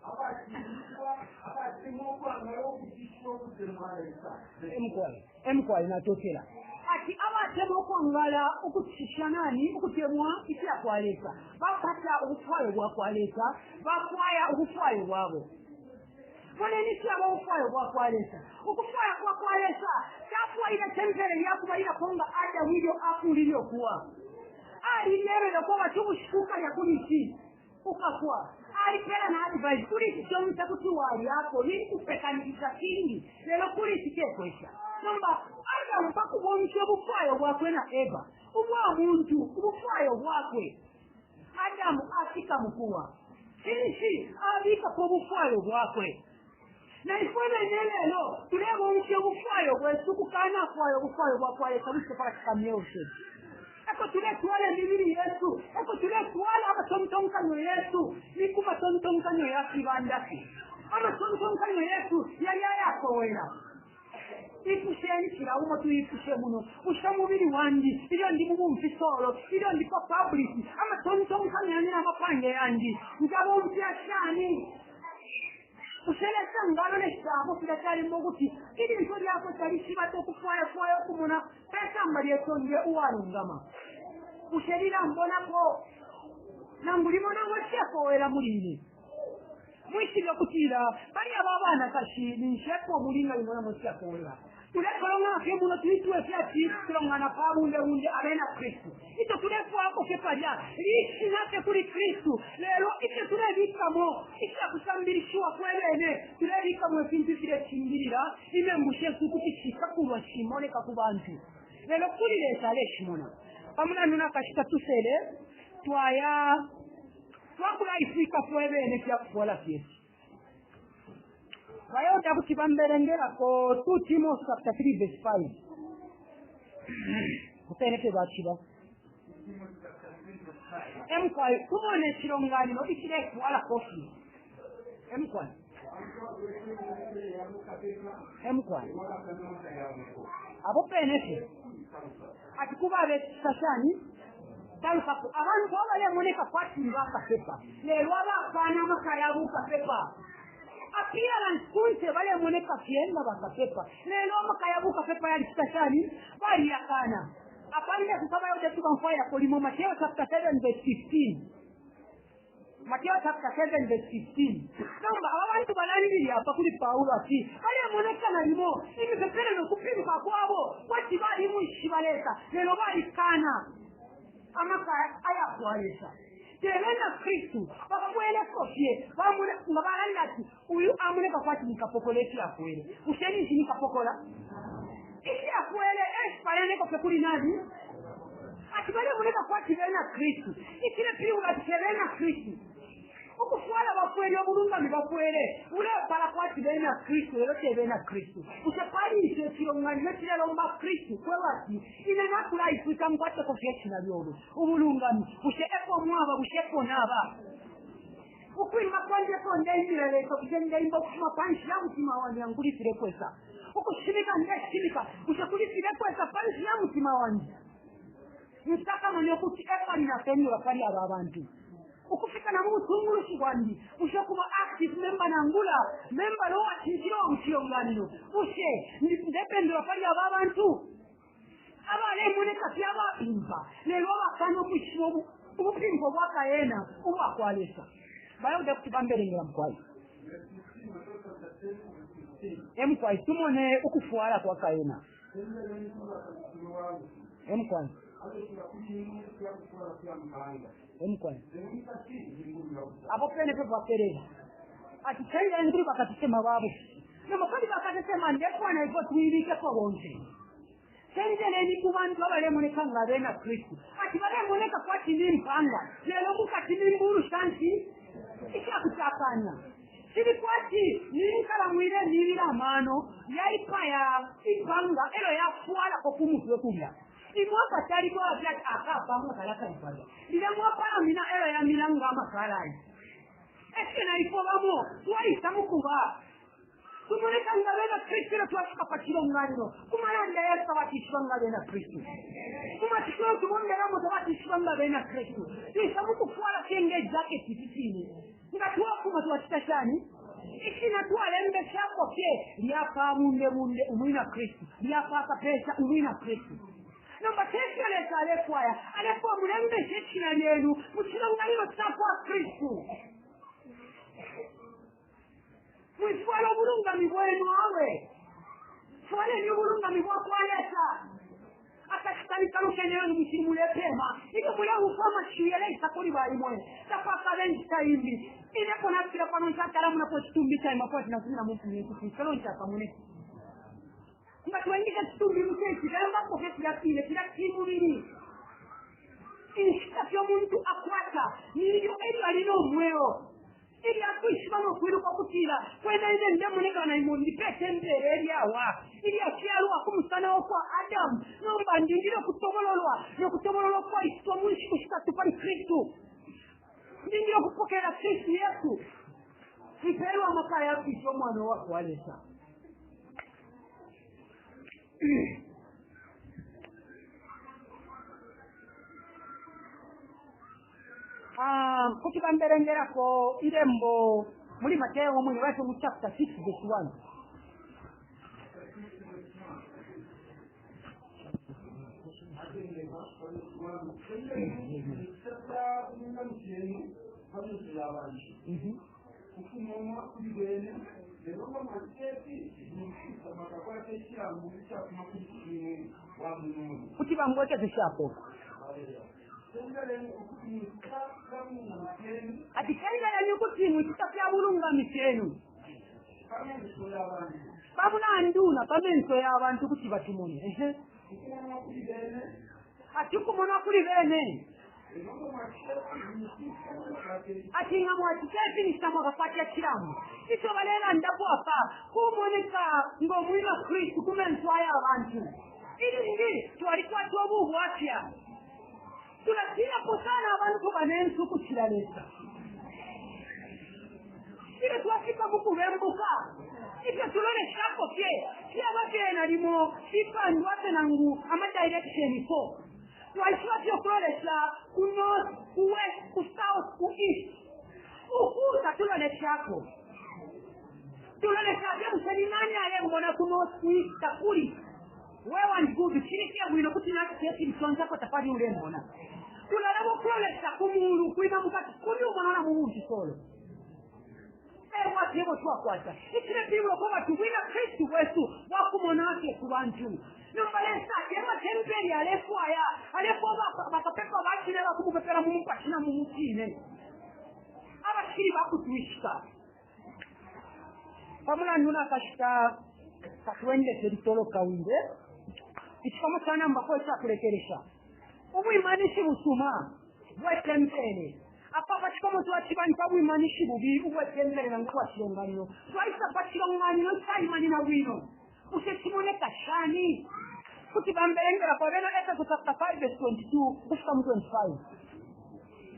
abakiiswa abatemwa okwangala okutiswa okutemwa lesa
emukwayi emukwayi natokera ati abatema okwangala okutisha nani okutemwa ifyakwalesa bapata obufwayo bwakwalesa bakwaya obufwayo bwabo boneni kyaba obufwayo bwakwalesa okufwaya kwakwalesa kyafwaire tempere lyakubalirako nga Adamu ilyo akulire okuwa alilyebere kuba kyobushuka lyakuliki ukakwa alipera na advice kuli kyonse kuti walyako lilikupekaniriza kingi lelo kuli kikekwesha nomba Adamu pakubonsa obufwayo bwakwe na Eva ubwa muntu ubufwayo bwakwe Adamu afika mukuwa kinshi abikako obufwayo bwakwe na ifwe bene lelo tulebonsa obufwayo bwesu kukana fwayo obufwayo bwakwalesa bushe pakamyoshe eko tuletwala emibiri yesu eko tuletwala amatontonkanyo yesu nikumatontonkanyo yakibandaki amatontonkanyo yesu yali ayakowera ipusheni kilaumo tuipushe muno usha mubiri wandi ilyo ndi mubumfisolo ilyo ndi pa public amatontonkanyo yange n'amapange yandi ngabomfya shani ushelesa ngalo nesabo filakyalimo okuti ilinso lyako talishibata okufwayafwaya okumona pesamba lyesonge uwalungama ushelila mbonako nangu limonango syakowera mulini mwishile okutila bali abo abaana kashi ninshepo mulinga limonamo syakowera tulekolongana fye muno tuitwe fyati tulongana pabundebunde abena Kristu ito tulefwako fye palya lishinafye kuli Kristu lelo ifyo tulebikamo ifyakusambilishiwa kwebene tulebikamo efintu ifilecingilila imembu shesu kuti shikakulwa shimoneka ku bantu lelo kuli Lesa aleshimona pamulandu nakashita tusele twaya twakulaifika fwebene fyakufwala fyesu bayoda kuti bamberengerako 2 Timothy chapter 3 verse 5 kupeneke bakiba emukwayi tubona ekironganiro ikirekwala kofi emukwayi emukwayi abo peneke ati kuba abekisashani talukako abantu abalemoneka kwati bakapepa lelo abakana amakaya bukapepa appearance kunse balemoneka fyenga bakapepa lelo amakaya bukapepa yali kisashani baliyakana apande kukabayo tukamfwaya kolimo Mateo chapter 7 verse 15 Mateo chapter 7 verse 15 namba abantu balandili apa kuli Paulo ati balemoneka limo imipepele nokupiruka kwabo kwati bali mwishibalesa lelo balikana amakaya ayakwalesa tebena Kristu bakabweleko fye nga balanda ati uyu amoneka kwati nikapokola efyakwele usheni nti nikapokola ifyakwele Bapaleneko fye kuli nani? Ati balemoneka kwati bena Kristu. Icilepilibula ati te bena Kristu. Ukufwala bafwele, ubulungami bafwele bulepala kwati bena Kristu, lelo te bena Kristu. Bushe pali ifyo icilonganino cilelomba Kristu kweba ati ine nakulaifwika nkwateko fye ishina lyobe ubulungami? Bushe epo mwaba? Bushe epo naba? Ukwimba kwandi epo ndeimbila Lesa, bushe ndeimba ukufuma panshi ya mutima wandi nangu kuli filekwesa? Ukushimika ndeshimika, bushe kuli filekwesa panshi ya mutima wandi? Nsakamane ukuti epali napendula pali aba bantu ukufika na mu butungulushi bwandi. Bushe kuba active member nangula memba lowacincila wa mu cilonganino, bushe ndependula pali aba bantu abalemoneka fye abapimpa lelo abakana ukwishiba ubupimpo bwa kaena ubwa kwa Lesa? Bayauda kuti bambelengela mukwai emukwai tumone ukufwala kwa kaena emukwai emukwai apo pene pe bwaperera ati chenjereni kuli bakasesema babo nomba pali bakasesema ndefwana ifo twibikepo bonse. Chenjereni ku bantu abalemoneka nga bena Kristu, ati balemoneka kwati ni mpanga lelo mukati ni mbulu shansi ishakutakanya. Cili kwati ni nkalamu ilenilila amano yaipaya impanga elo yafwalako ku mutwe kulya imwe akatali kwati ati akapanga kalakaipaya lile mwapalamina elo yamilanga amakalayi. Efyo naifo bamo twaisa mukuba tumoneka nga bena Kristu elo twafika pa cilonganino kumalanda yesu tabatishiba nga bena Kristu, kumatikilo tubomberamo tabatishiba nga bena Kristu. Twisa mukufwala fye nge jaketi fifine nga twafuma twacita shani? Ishina twalembeshako fye lyapabundebunde umwina Kristu, lyapakapesa umwina Kristu. Nomba tefyo Lesa alefwaya, alefwaya mulembeshe ishina lyenu mu cilonganino cakwa Kristu. Mwifwala ubulungami bwenu, awe fwaleni ubulungami bwakwa Lesa. Akashitali kalukene muchili mulepema ilyo muleumfwa amashiwi yaleisa kuli baimwe tapakabe nshita imbi inepo nafika pano nshatalamunapo chitumbi chaima kwati nasumina mumfumye kelo nchakamune nga twengike chitumbi muchechi kalambako fye filafile filatimubili inshita fyomuntu akwata nilyo elyo alina omweo ili akwishiba nokwiluka kutila kwena ine ndemoneka naimo ndipete mbere elyawa ili afyalwa kumusana okwa Adamu nomba ndingile okutobololwa nokutobololwa kwaisitwa mu nshiku shitatu pali Kristu ndingile okupokera Kristu Yesu mpeerwa amaka yakwisa omwana owakwa Lesa. Kuti bamberengerako ilembo muli Mateo mwine wacho mu chapter 6 verse 1.
Kufunoma kuli bene lero nga mwakitepi makakwata ekirango ekyafuma kuli kimwe wa mununu
kuti bambwekezeshapo ati chenjereni kuti mwicita fya bulungami fyenu pamulanduna pamenso y'abantu kuti batumone. Ati ukumona kuli bene ati nga mwakitepi mwakakwatya kilamu icho balelandapo apa kumoneka ng'omwina Kristu kumenso y'abantu ilingi twalikwata obubwatya tunatirapo sana abantu banensi ukukira Lesa ile twafika mukubembuka ifyo tuloleshako fye fyaba fyena limo fipandwa fye nangu amadirection fo twaishiba fye okulolesha ku north, ku west, ku south, ku east ukuta tuloleshako tulolesha fye bushe ni nani alembona ku north, ku east takuli well and good kiri fye bwino kuti nakitekilisonzako tapali ulembona tulalaba okulolesha ku mulu kwima mukati kuli umwana mu muntu solo ebwatebo twakwata ikilepilibula okuba tubwina Kristu bwesu bwakumonake ku bantu nomba Lesa ema temperi alefwaya alefwa bakapepa bakile bakumupepera mu mupashi na mu mutine abashiri bakutwishika pamulandu nakashita katwendese litolo kawire. Icikomo ca namba 4 icakulekelesha ubwimanishi busuma bwetempele. Apa pa cikomo twaciba ni pa bwimanishi bubi ubwetempele nangu bwa cilonganino. Twaisa pa cilonganino caimanina bwino. Bushe cimoneka shani? Kuti bambelengela kwa Bena Efeso chapter 5 verse 22 kufika mu 25.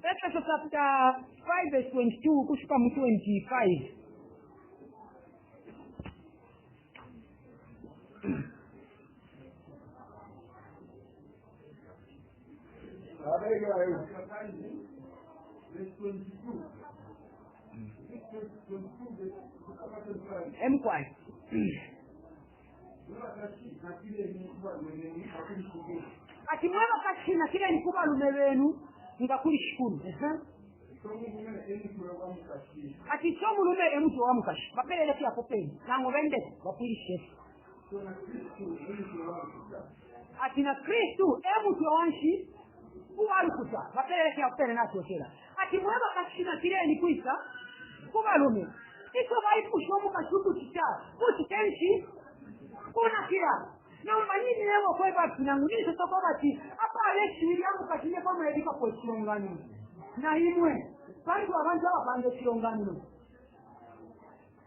Efeso chapter 5 verse 22 kufika mu 25.
Chapter 5, verse 22. 22, verse 25.
Emkwai. Ati mweba kashina kile nikubalume benu nga kuli shikulu. Ati cho mulume emutwe wa mukashi. Bapelele pya popeni. Nango bende bapwilishe. Ati na Kristu emutwe wanshi uwalukuta. Bapelele pya popeni natwekela. Ati mweba kashina kile ni kwisa kubalume. Icho baipusha omukashi ukuchita. Kuchitenshi kunakira. Nomba nini lewo kweba nangu nini sasa bati apa aleshiwi lya mukashi ne pamwe kwa chilonganino. Na imwe bantu abantu abapanga ekilonganino.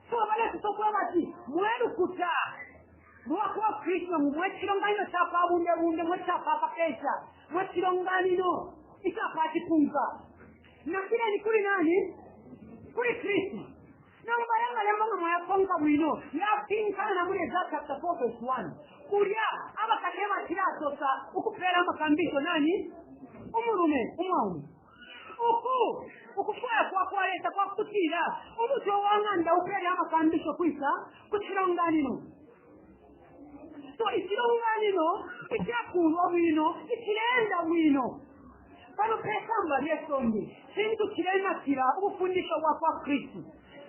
So balesosa okuba bati mwerukuta lwakuba Kristo mwekilonganino kyapabundebunde mwekyapapakesha mwekilonganino ikyapakipunka nakireni kuli nani? Kuli Kristo. Nomba yanga nga mwayakonka bwino yapinkana na muli Isaiah chapter 4 verse 1. Kulya abakate bakirasosa ukupeera amakambisho nani? Umulume umwaume. Uku ukufwaya kwakwaleta kwakutira omutwe wang'anda upeere amakambisho kwisa ku kilonganino. So ekilonganino ekyakuulwa bwino ekirenda bwino. Pano pesamba lyesonde kintu kirenakira obufundisho bwa kwa Kristo.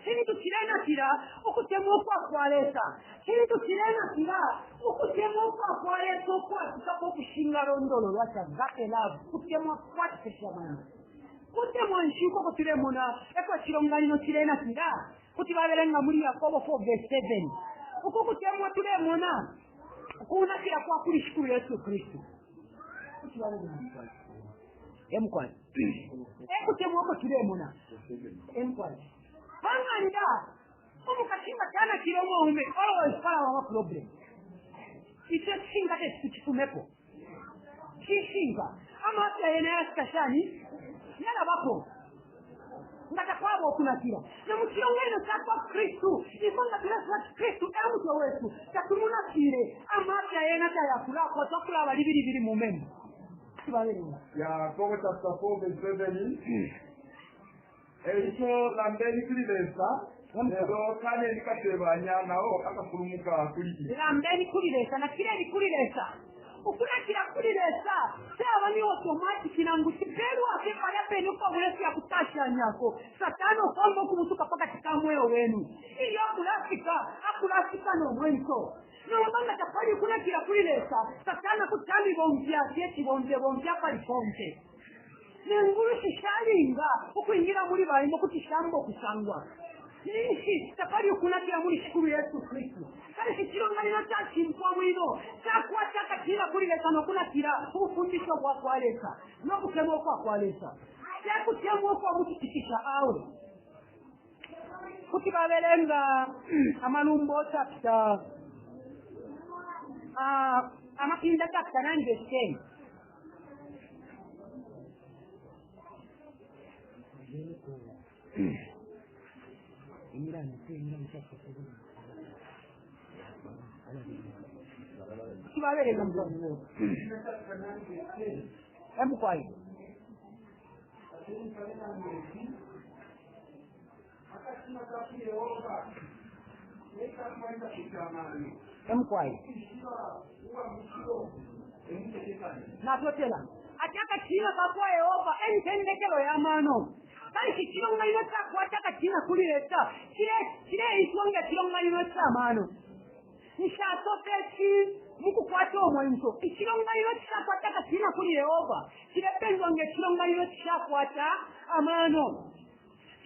Kintu kirenakira okutemwa okwakwaleta. Kintu kirenakira okutemwa okwakwaleta okwatukako okushinga londolo lwacha agape love kutemwa kwatukesha mano. Kutemwa nshuko kutulemona ekwa kilonganino kirenakira kuti babelenga muri Yakobo 4 verse 7. Uko kutemwa tulemona kunakira kwa kuli shukuru Yesu Kristo. Kuti babelenga emkwani. Ekutemwa uko tulemona emkwani. Panganda omukashinga cyana kiromo ume always pala wa problem. Icyo kishinga tekifumeko. Kishinga amafya yene yasikashani yalabako nga takwaba okunakira. Na mukilonganino kyakwa Kristo ikonga tulasa Kristo emutwe wetu tatumunakire amafya yena tayakulako twakulaba libiri biri mu memo. Tubaberenga.
Yakobo chapter 4 verse 7. Eico lambeni kuli Lesa lelo kane nikatebanya nawo akafulumuka kuli ise.
Lambeni kuli Lesa na kireni kuli Lesa. Ukunakira kuli Lesa cyaba ni automatic nangu kiperwa kepala penu kwa bulesi ya kutashanyako. Satano kwamba kumutuka paka kikamweo wenu. Iyo akulafika akulafika no mwenso. Nomba tapali kunakira kuli Lesa Satana kutami bombya kyeki bombya bombya pali konte. Nenguru shishalinga okuingira muri balimo kutishambo kusangwa. Ninshi tapali okunakira muri shikuru Yesu Kristo. Kale ekilonganino kyakimpwa bwino kyakwata akatira kuli Lesa n'okunakira obufundisho bwa kwa Lesa n'okutemwa okwa kwa Lesa. Kyakutemwa okwa mukitikisha awe. Kuti babelenga amalumbo chapter amapinda chapter 9 verse 10. Kibaberenga mugabo. Emukwayi. Emukwayi. Natotela. Ati akatina kakwa Yehova entendekelo y'amano. Kali ekilonganino kyakwata akatina kuli Lesa kireeyitwa nga ekilonganino ky'amaano. Nshasooka eki mukukwata omwento. Ekilonganino kyakwata akatina kuli Yehova kirependwa nga ekilonganino kyakwata amaano.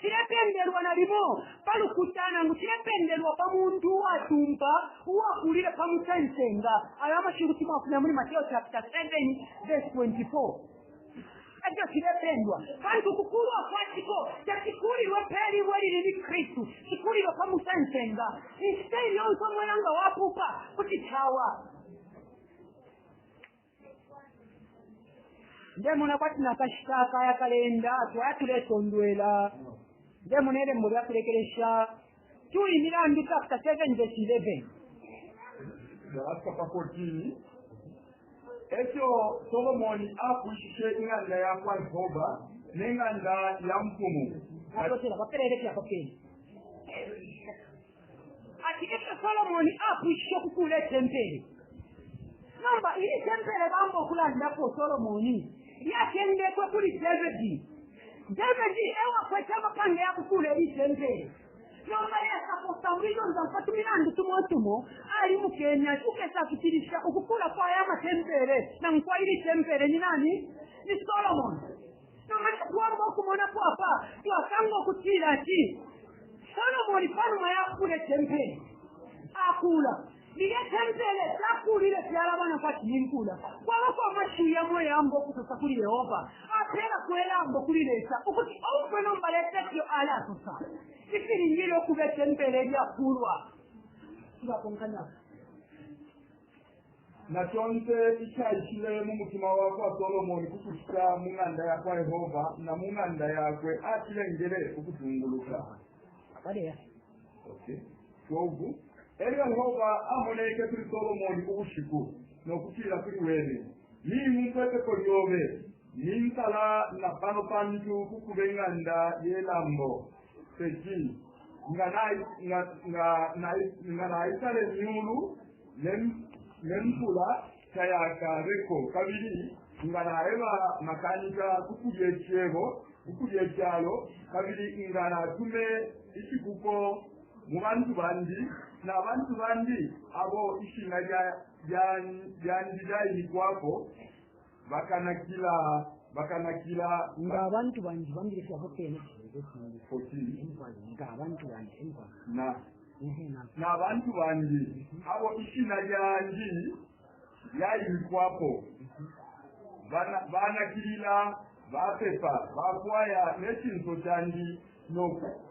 Cilependelwa nalimo pa lukuta nangu cilependelwa pa muntu uwatumpa uwakulile pa musensenga. Ayo amashiwi kuti mwafumya muli Mateo chapter 7 verse 24. Ekyo kilependwa pantu ukukulwa kwakiko tekikulirwe pelibwe liri ni Kristu, kikulirwe pa musensenga. Inshita iliyonse omwela nga wapupa kuti kyawa. Ndemona kwati nakashita akaya kalenda twaya tuletondwela. Ndemona elembo lyakulekelesha 2 Imilandu chapter 7 verse 11.
Nalafika pa 14. Ekyo Solomoni apwishishe ing'anda ya kwa Yehova n'eng'anda ya mfumu.
Atotela baperere papeni. Ati ekyo Solomoni apwishishe okukuula etempere. Nomba ili tempere bamba okulandako Solomoni lyatendekwe kuli David. David ewakwete amapange yakukuula eri tempere. Nomba Lesa for some reasons ampatu milandu tumo tumo ali mu Kenya ukesa kufikirisha ukukula kwa aya matempere na nkwa ili tempere ni nani? Ni Solomon. Nomba twamba okumona apa twasanga okutira ati Solomoni panuma yakula etempere akula lilye tempere takulile fyalabana kwati ninkula kwabako amashiwi yamwe yamba okusosa kuli Yehova apera kwelambo kuli Lesa ukuti omfwe nomba lesa ekyo alasosa ifiringire okuba etempere eryakulwa tubakonkanya.
Na kyonse ikyaishile mu mutima wa kwa Solomoni kukushita mu ng'anda ya kwa Yehova na mu ng'anda yakwe akilengele ukutunguluka.
Baleya.
Okay. 12. Elyo Yehova amoneke kuli Solomoni ubushiku nokutila kuli wene, ning'umfwa ipepo lyobe ninsala na pano pantu kukube ing'anda yelambo. 13. Nga naisale myulu nempula tayakabeko kabili nga naeba makanika kukulya ekyebo kukulya ekyalo kabili nga natume ikikuko mu bantu bandi n'abantu bandi abo ishina lyandi lyayikwako bakanakila bakanakila
nga abantu bandi bambire fyako pene.
14.
Nga abantu bandi empa.
Na
Ehe, na
n'abantu bandi abo ishina lyandi lyayikwako banakilila bapepa bakwaya n'ekinso kyandi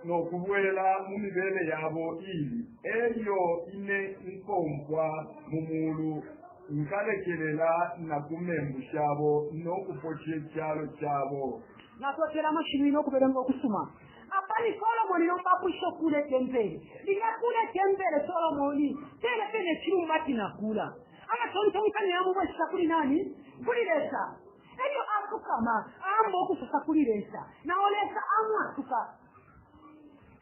n'okubwela mu mibele yabo ili elyo ine nkonkwa mu mulu nkalekelela na ku membu shabo n'okupocha ekyalo kyabo.
Natotera amashiwi n'okuberenga okusuma apani Solomoni nomba apwisha okula etempere lilyakula etempere Solomoni tene pene ekirumba tinakula amatontonkanya yamubwesesa kuli nani? Kuli Lesa. Elyo afukama amba okusosa kuli Lesa nawo Lesa amwatuka.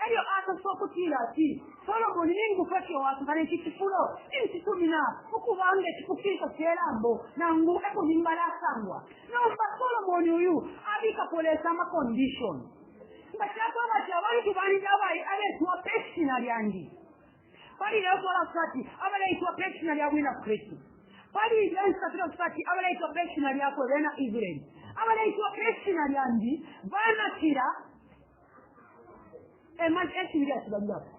Elyo asosa okutira ati Solomoni ningufa kyowasosa neki kifulo insitumina okubanga ekifukiriso kyerambo nangu ekuhimbala asangwa. Nomba Solomoni uyu abikapo Lesa amacondition nga kyakwaba ti abantu bangi abeetwa peshina lyangi pali leyo ati abaleitwa peshina lya bwina Kristu pali lensatira ati abaleitwa peshina lyakwe bena Israeli abaleitwa peshina lyandi banakira esibiri akibalirapo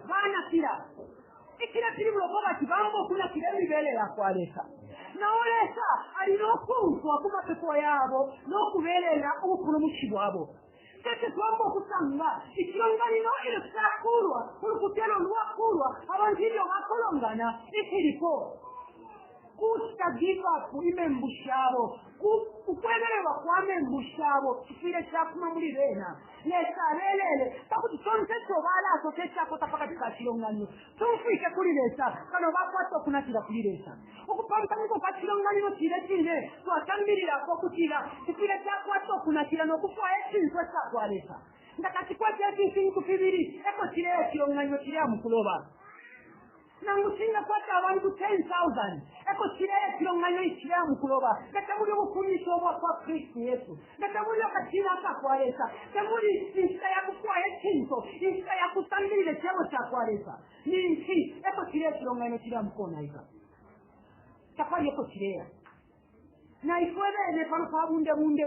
banakira ekira kiri bulokoba ti bamba okunakira emibere yakwa Lesa nawo Lesa alina okunfwa ku mapepo yaabo n'okubeerera obupulumuki bwabo. Tete twamba okusanga ekilonganino eryo kyakulwa olukutero lwakulwa abantu ebyo bakolongana ekiriko kuta give up imembu shabo ukwemererwa kwa membu shabo kifire kyakuma muri bena Lesa abelele pakuti kyonse kyobalaso tekyakota pakati ka kilonganiro tumfike kuli Lesa kano bakwata okunakira kuli Lesa okupampanika kwa kilonganiro kire kine twasambirirako okutira kifire kyakwata okunakira n'okufwayo ekintu ekyakwa Lesa nga kakikwata ekintu bibiri eko kireyo ekilonganiro kiri amukuloba nangu singa kwata abantu 10,000 eko kireyo ekilonganiro ikiri amukuloba nga temuli obufunyisa obwa kwa Kristu Yesu nga temuli akakiina akakwa Lesa temuli nsika yakufwayo ekintu nsika yakusambirira ekyebo kyakwa Lesa ninsi eko kireyo ekilonganiro kiri amukonaika takwali eko kireya naifwe bene pano pabunde bunde.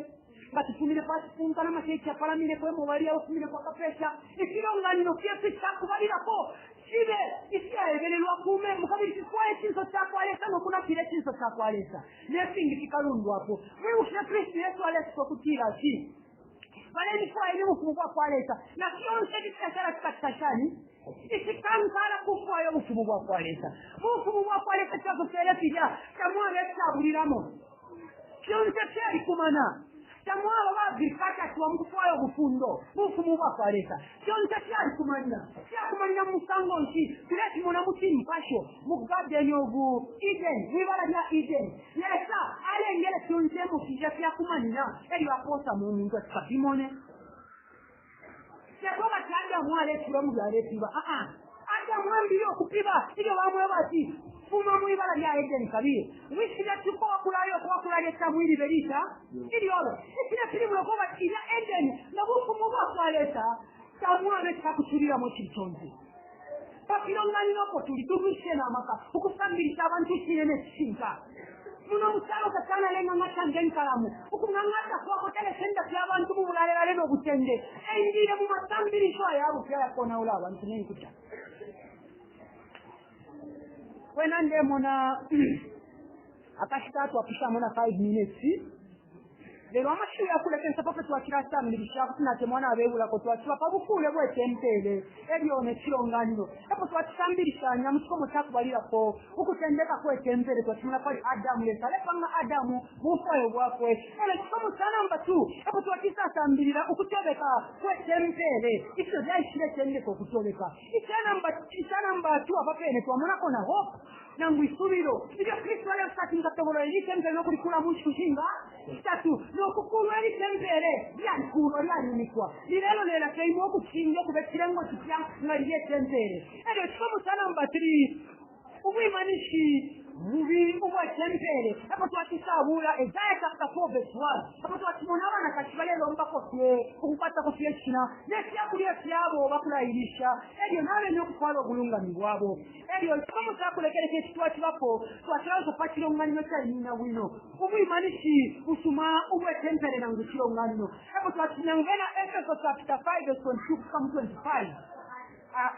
Nga tufumine pacipunka n'amachechi yapalamineko emo bali abafumineko akapesha ifilonganino fyesu icakubalilako fibe ifyaebelelwa kumembu kabili fifwaye icinso cakwa lesa nokunakila icinso cakwa lesa. Nefingi fikalundwapo mwibukishe kristu yesu alesika ukutila ati balenifwayeni ubufumu bwakwa lesa. Na fyonse ifikashala fikacita shani ifikankala kufwaya ubufumu bwakwa lesa. Bufumu bwakwa lesa fyasosele filya tamwaba ifyabulilamo fyonse fyalikumana tamwaba bavikatatiwa mukufwaya obufundo bufumu bwakwa lesa. Fyonse fyalikumanina fyakumanina mu musango nki tulefimona mu cimpasho mu garden of eden mwibala lya eden. Lesa alengele fyonse mufilya fyakumanina elyo aposa mu muntu ati kapimone tekoba ti adamu alepiba mu byalepiba aa adamu ambire okupiba ilyo bamweba ati fuma mwibala lya edeni kabili wishile tuko wakulayo kwakulaleta mwilibe lita ilyobe ifile pilibulo koba ilya edeni nobufumu bwakwaleta tamwabe kyakusuliramu kiri kyonse papilonganiroko tuli tulwishe n'amaka okusambirisha abantu kinene kisinka muno mukyalo katanalenga ngenkalamu okung'ang'ata kwako telesenda fyabantu mu bulalelale n'obutende engire mu masambirisho ayabupya yakonawula abantu n'enkuta kwena ndemona akashita twapishamo na 5 minutes. Lero amashiwi yakulekensa pafe twakilasambilisha kuti natemwana abebulako twakiba pa bukule bwetempele elyo nekilonganiro epo twakisambilishanya mu kikomo kyakubalirako ukutendeka kwetempele twakimona pali adamu lesa alepanga adamu bufwayo bwakwe. Elo ekikomo kya namba 2 epo twakisasambilira ukutobeka kwetempele ifyo byaishile tendeka ukutobeka. Ikya namba 2 apapene twamonako na hope nangu isubiro ilyo kristu alesati nkatobolola ilitempele nokulikula mu nshiku shinga shitatu nokukulwa ilitempele lyalikulwa lyalimikwa lilelo lela keimwe okucinja okuba ekirengo kipya nga liri etempele elyo ekikomo kya namba 3 ubwimanishi bubi ubwa tempele epo twakisabula Isaiah chapter 4 verse 1 epo twakimona abanakashi balelombako fye okukwatako fye ekina n'efyakulya fyabo bakulayirisha elyo nabene okutwala obulungami bwabo. Elyo ekikomo kyakulekereka ekitwakibako twakirazo pa kilonganiro kyayimina bwino ubwimanishi busuma ubwetempele nangu kilonganiro epo twakinangena Efeso chapter 5 verse 22 kufika mu 25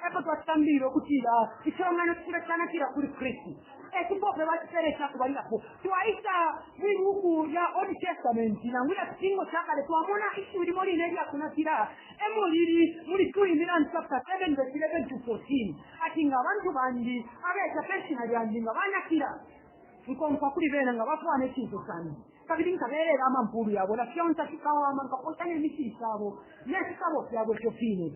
epo twakitambirira okutira ekilonganiro kikube kyanakira kuli kristu ekipope bakipere ekyakubalirako twaisa mwibuku lya old testament nangu lya kitingo kyakale twamona ishiwi limo line eryakunakira emo liri muli 2 Imilandu chapter 7 verse 11 to 14 ati nga abantu bandi abeeta peshina lyandi nga banakira nkonka kuli bena nga bafwana ekintu kyange kabili nkabeerera amampulu yabo na fyonse kikawama nkaposha n'emiti kyabo n'ekikabo fyabwe ekyo fiine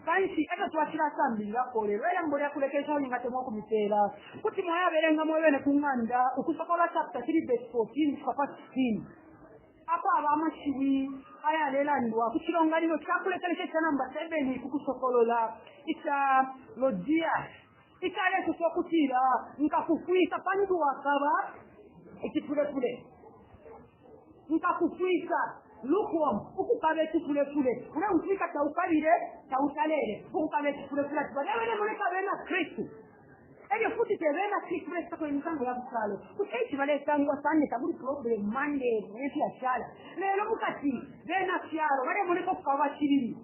kanshi ekyo twakirasambilirako lero era mbulya kulekesha nga temwakumipeera kuti mwayaberenga mwebene ku ng'anda okusokola chapter 3 verse 14 kufika pa 16 apo aba amashiwi ayalelandwa ku kilonganiro kyakulekelesha ekya namba 7 kukusokolola ikya lodia ikyalesosa okutira nkakufwisa pantu wakaba ekifulepule nkakufwisa lukewarm ukukaba ekifulefule uleumfwika taukabile tautalele ukukaba ekifulefule ati balewene muleka bena kristu elyo futi tebena kristu balesako emisango ya busalo kuteiki balesangwa sande tabuli problem mande efyashala lero mukati bena fyalo balemuleka okukaba bakibiri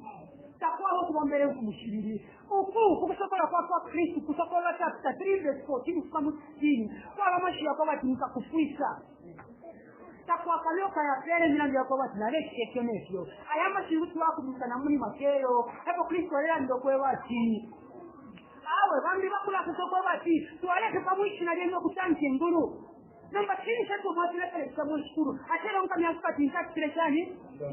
takwaba okubombera enfumu kibiri uku kukusokola kwa kwa kristu kusokola chapter 3 verse 14 kufika mu 16 kwaba amashiwi akwaba ati nkakufwisa takwakaloka yapere emilandu yakwaba ati nalekisa ekyo n'ekyo aya amashiwi twakumisa namuli mateyo epo kristu alera okweba ati awe bambi bakulakusa okweba ati twaleke pamwishina lyena okutanka engulu nomba kinisha tumwatulekelekisa mwishikulu ate era nkamyasuka ati nkakitire kyani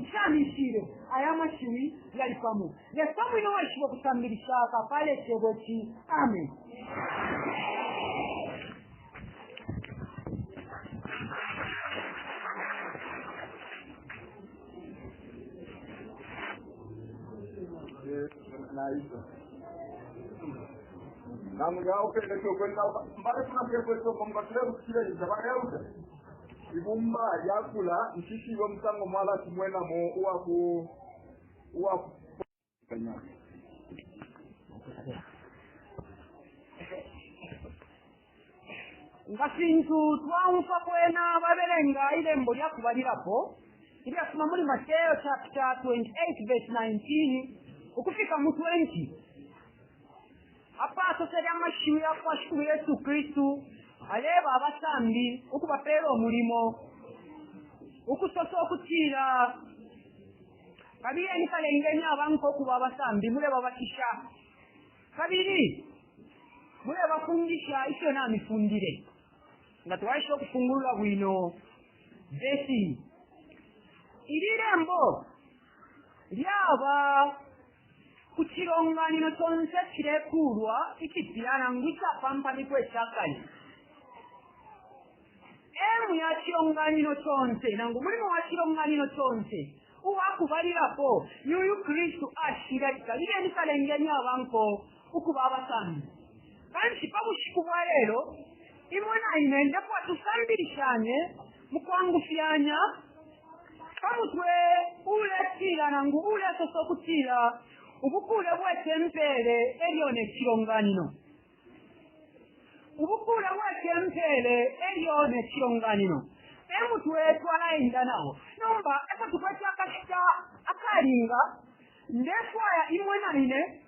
nshamishire aya amashiwi yali pamo lesa mwine waishiba okusambilisha akapale ekitebo ki amen.
Naisa namuyawupele kyokwenda mbale tunakekwesoko mukatule bakayauta ibumba lyakula nshishibe omusango mwala kimwenamo uwaku uwaku
nga fintu twamfa kwena babelenga ilembo lyakubalirapo. Ilyafuma muli Mateo chapter 28 verse 19 ukufika mu 20, apasosele amashiwi yakwa Shikulu Yesu Kristu, aleba abasambi ukubapeela umulimo, ukusosa ukutila, "Kabiyeni kalengeni abanko ukuba abasambi, mulebabatisha kabili mulebafundisha ifyo namifundile." Nga twaisha ukufungulula bwino vesi ili, lembo lyaba ku cilonganino conse cilekulwa icipya nangu icapampamikwa icakale. Emu ya cilonganino conse nangu mulimo wa cilonganino conse uwakubalilapo ni uyu Kristu ashile ati, "Kabiyeni kalengeni abanko ukuba abasambi." Kanshi pa bushiku bwa lelo, imwe na ine ndefwa tusambilishanye mukwangufyanya pa mutwe uletila nangu ulesosa ukutila ubukule bwe tempele elyo ne cilonganino. Ubukule bwe tempele elyo ne cilonganino e mutwe twalaenda nawo. Nomba epo tukwete akashita akalinga, ndefwaya imwe na ine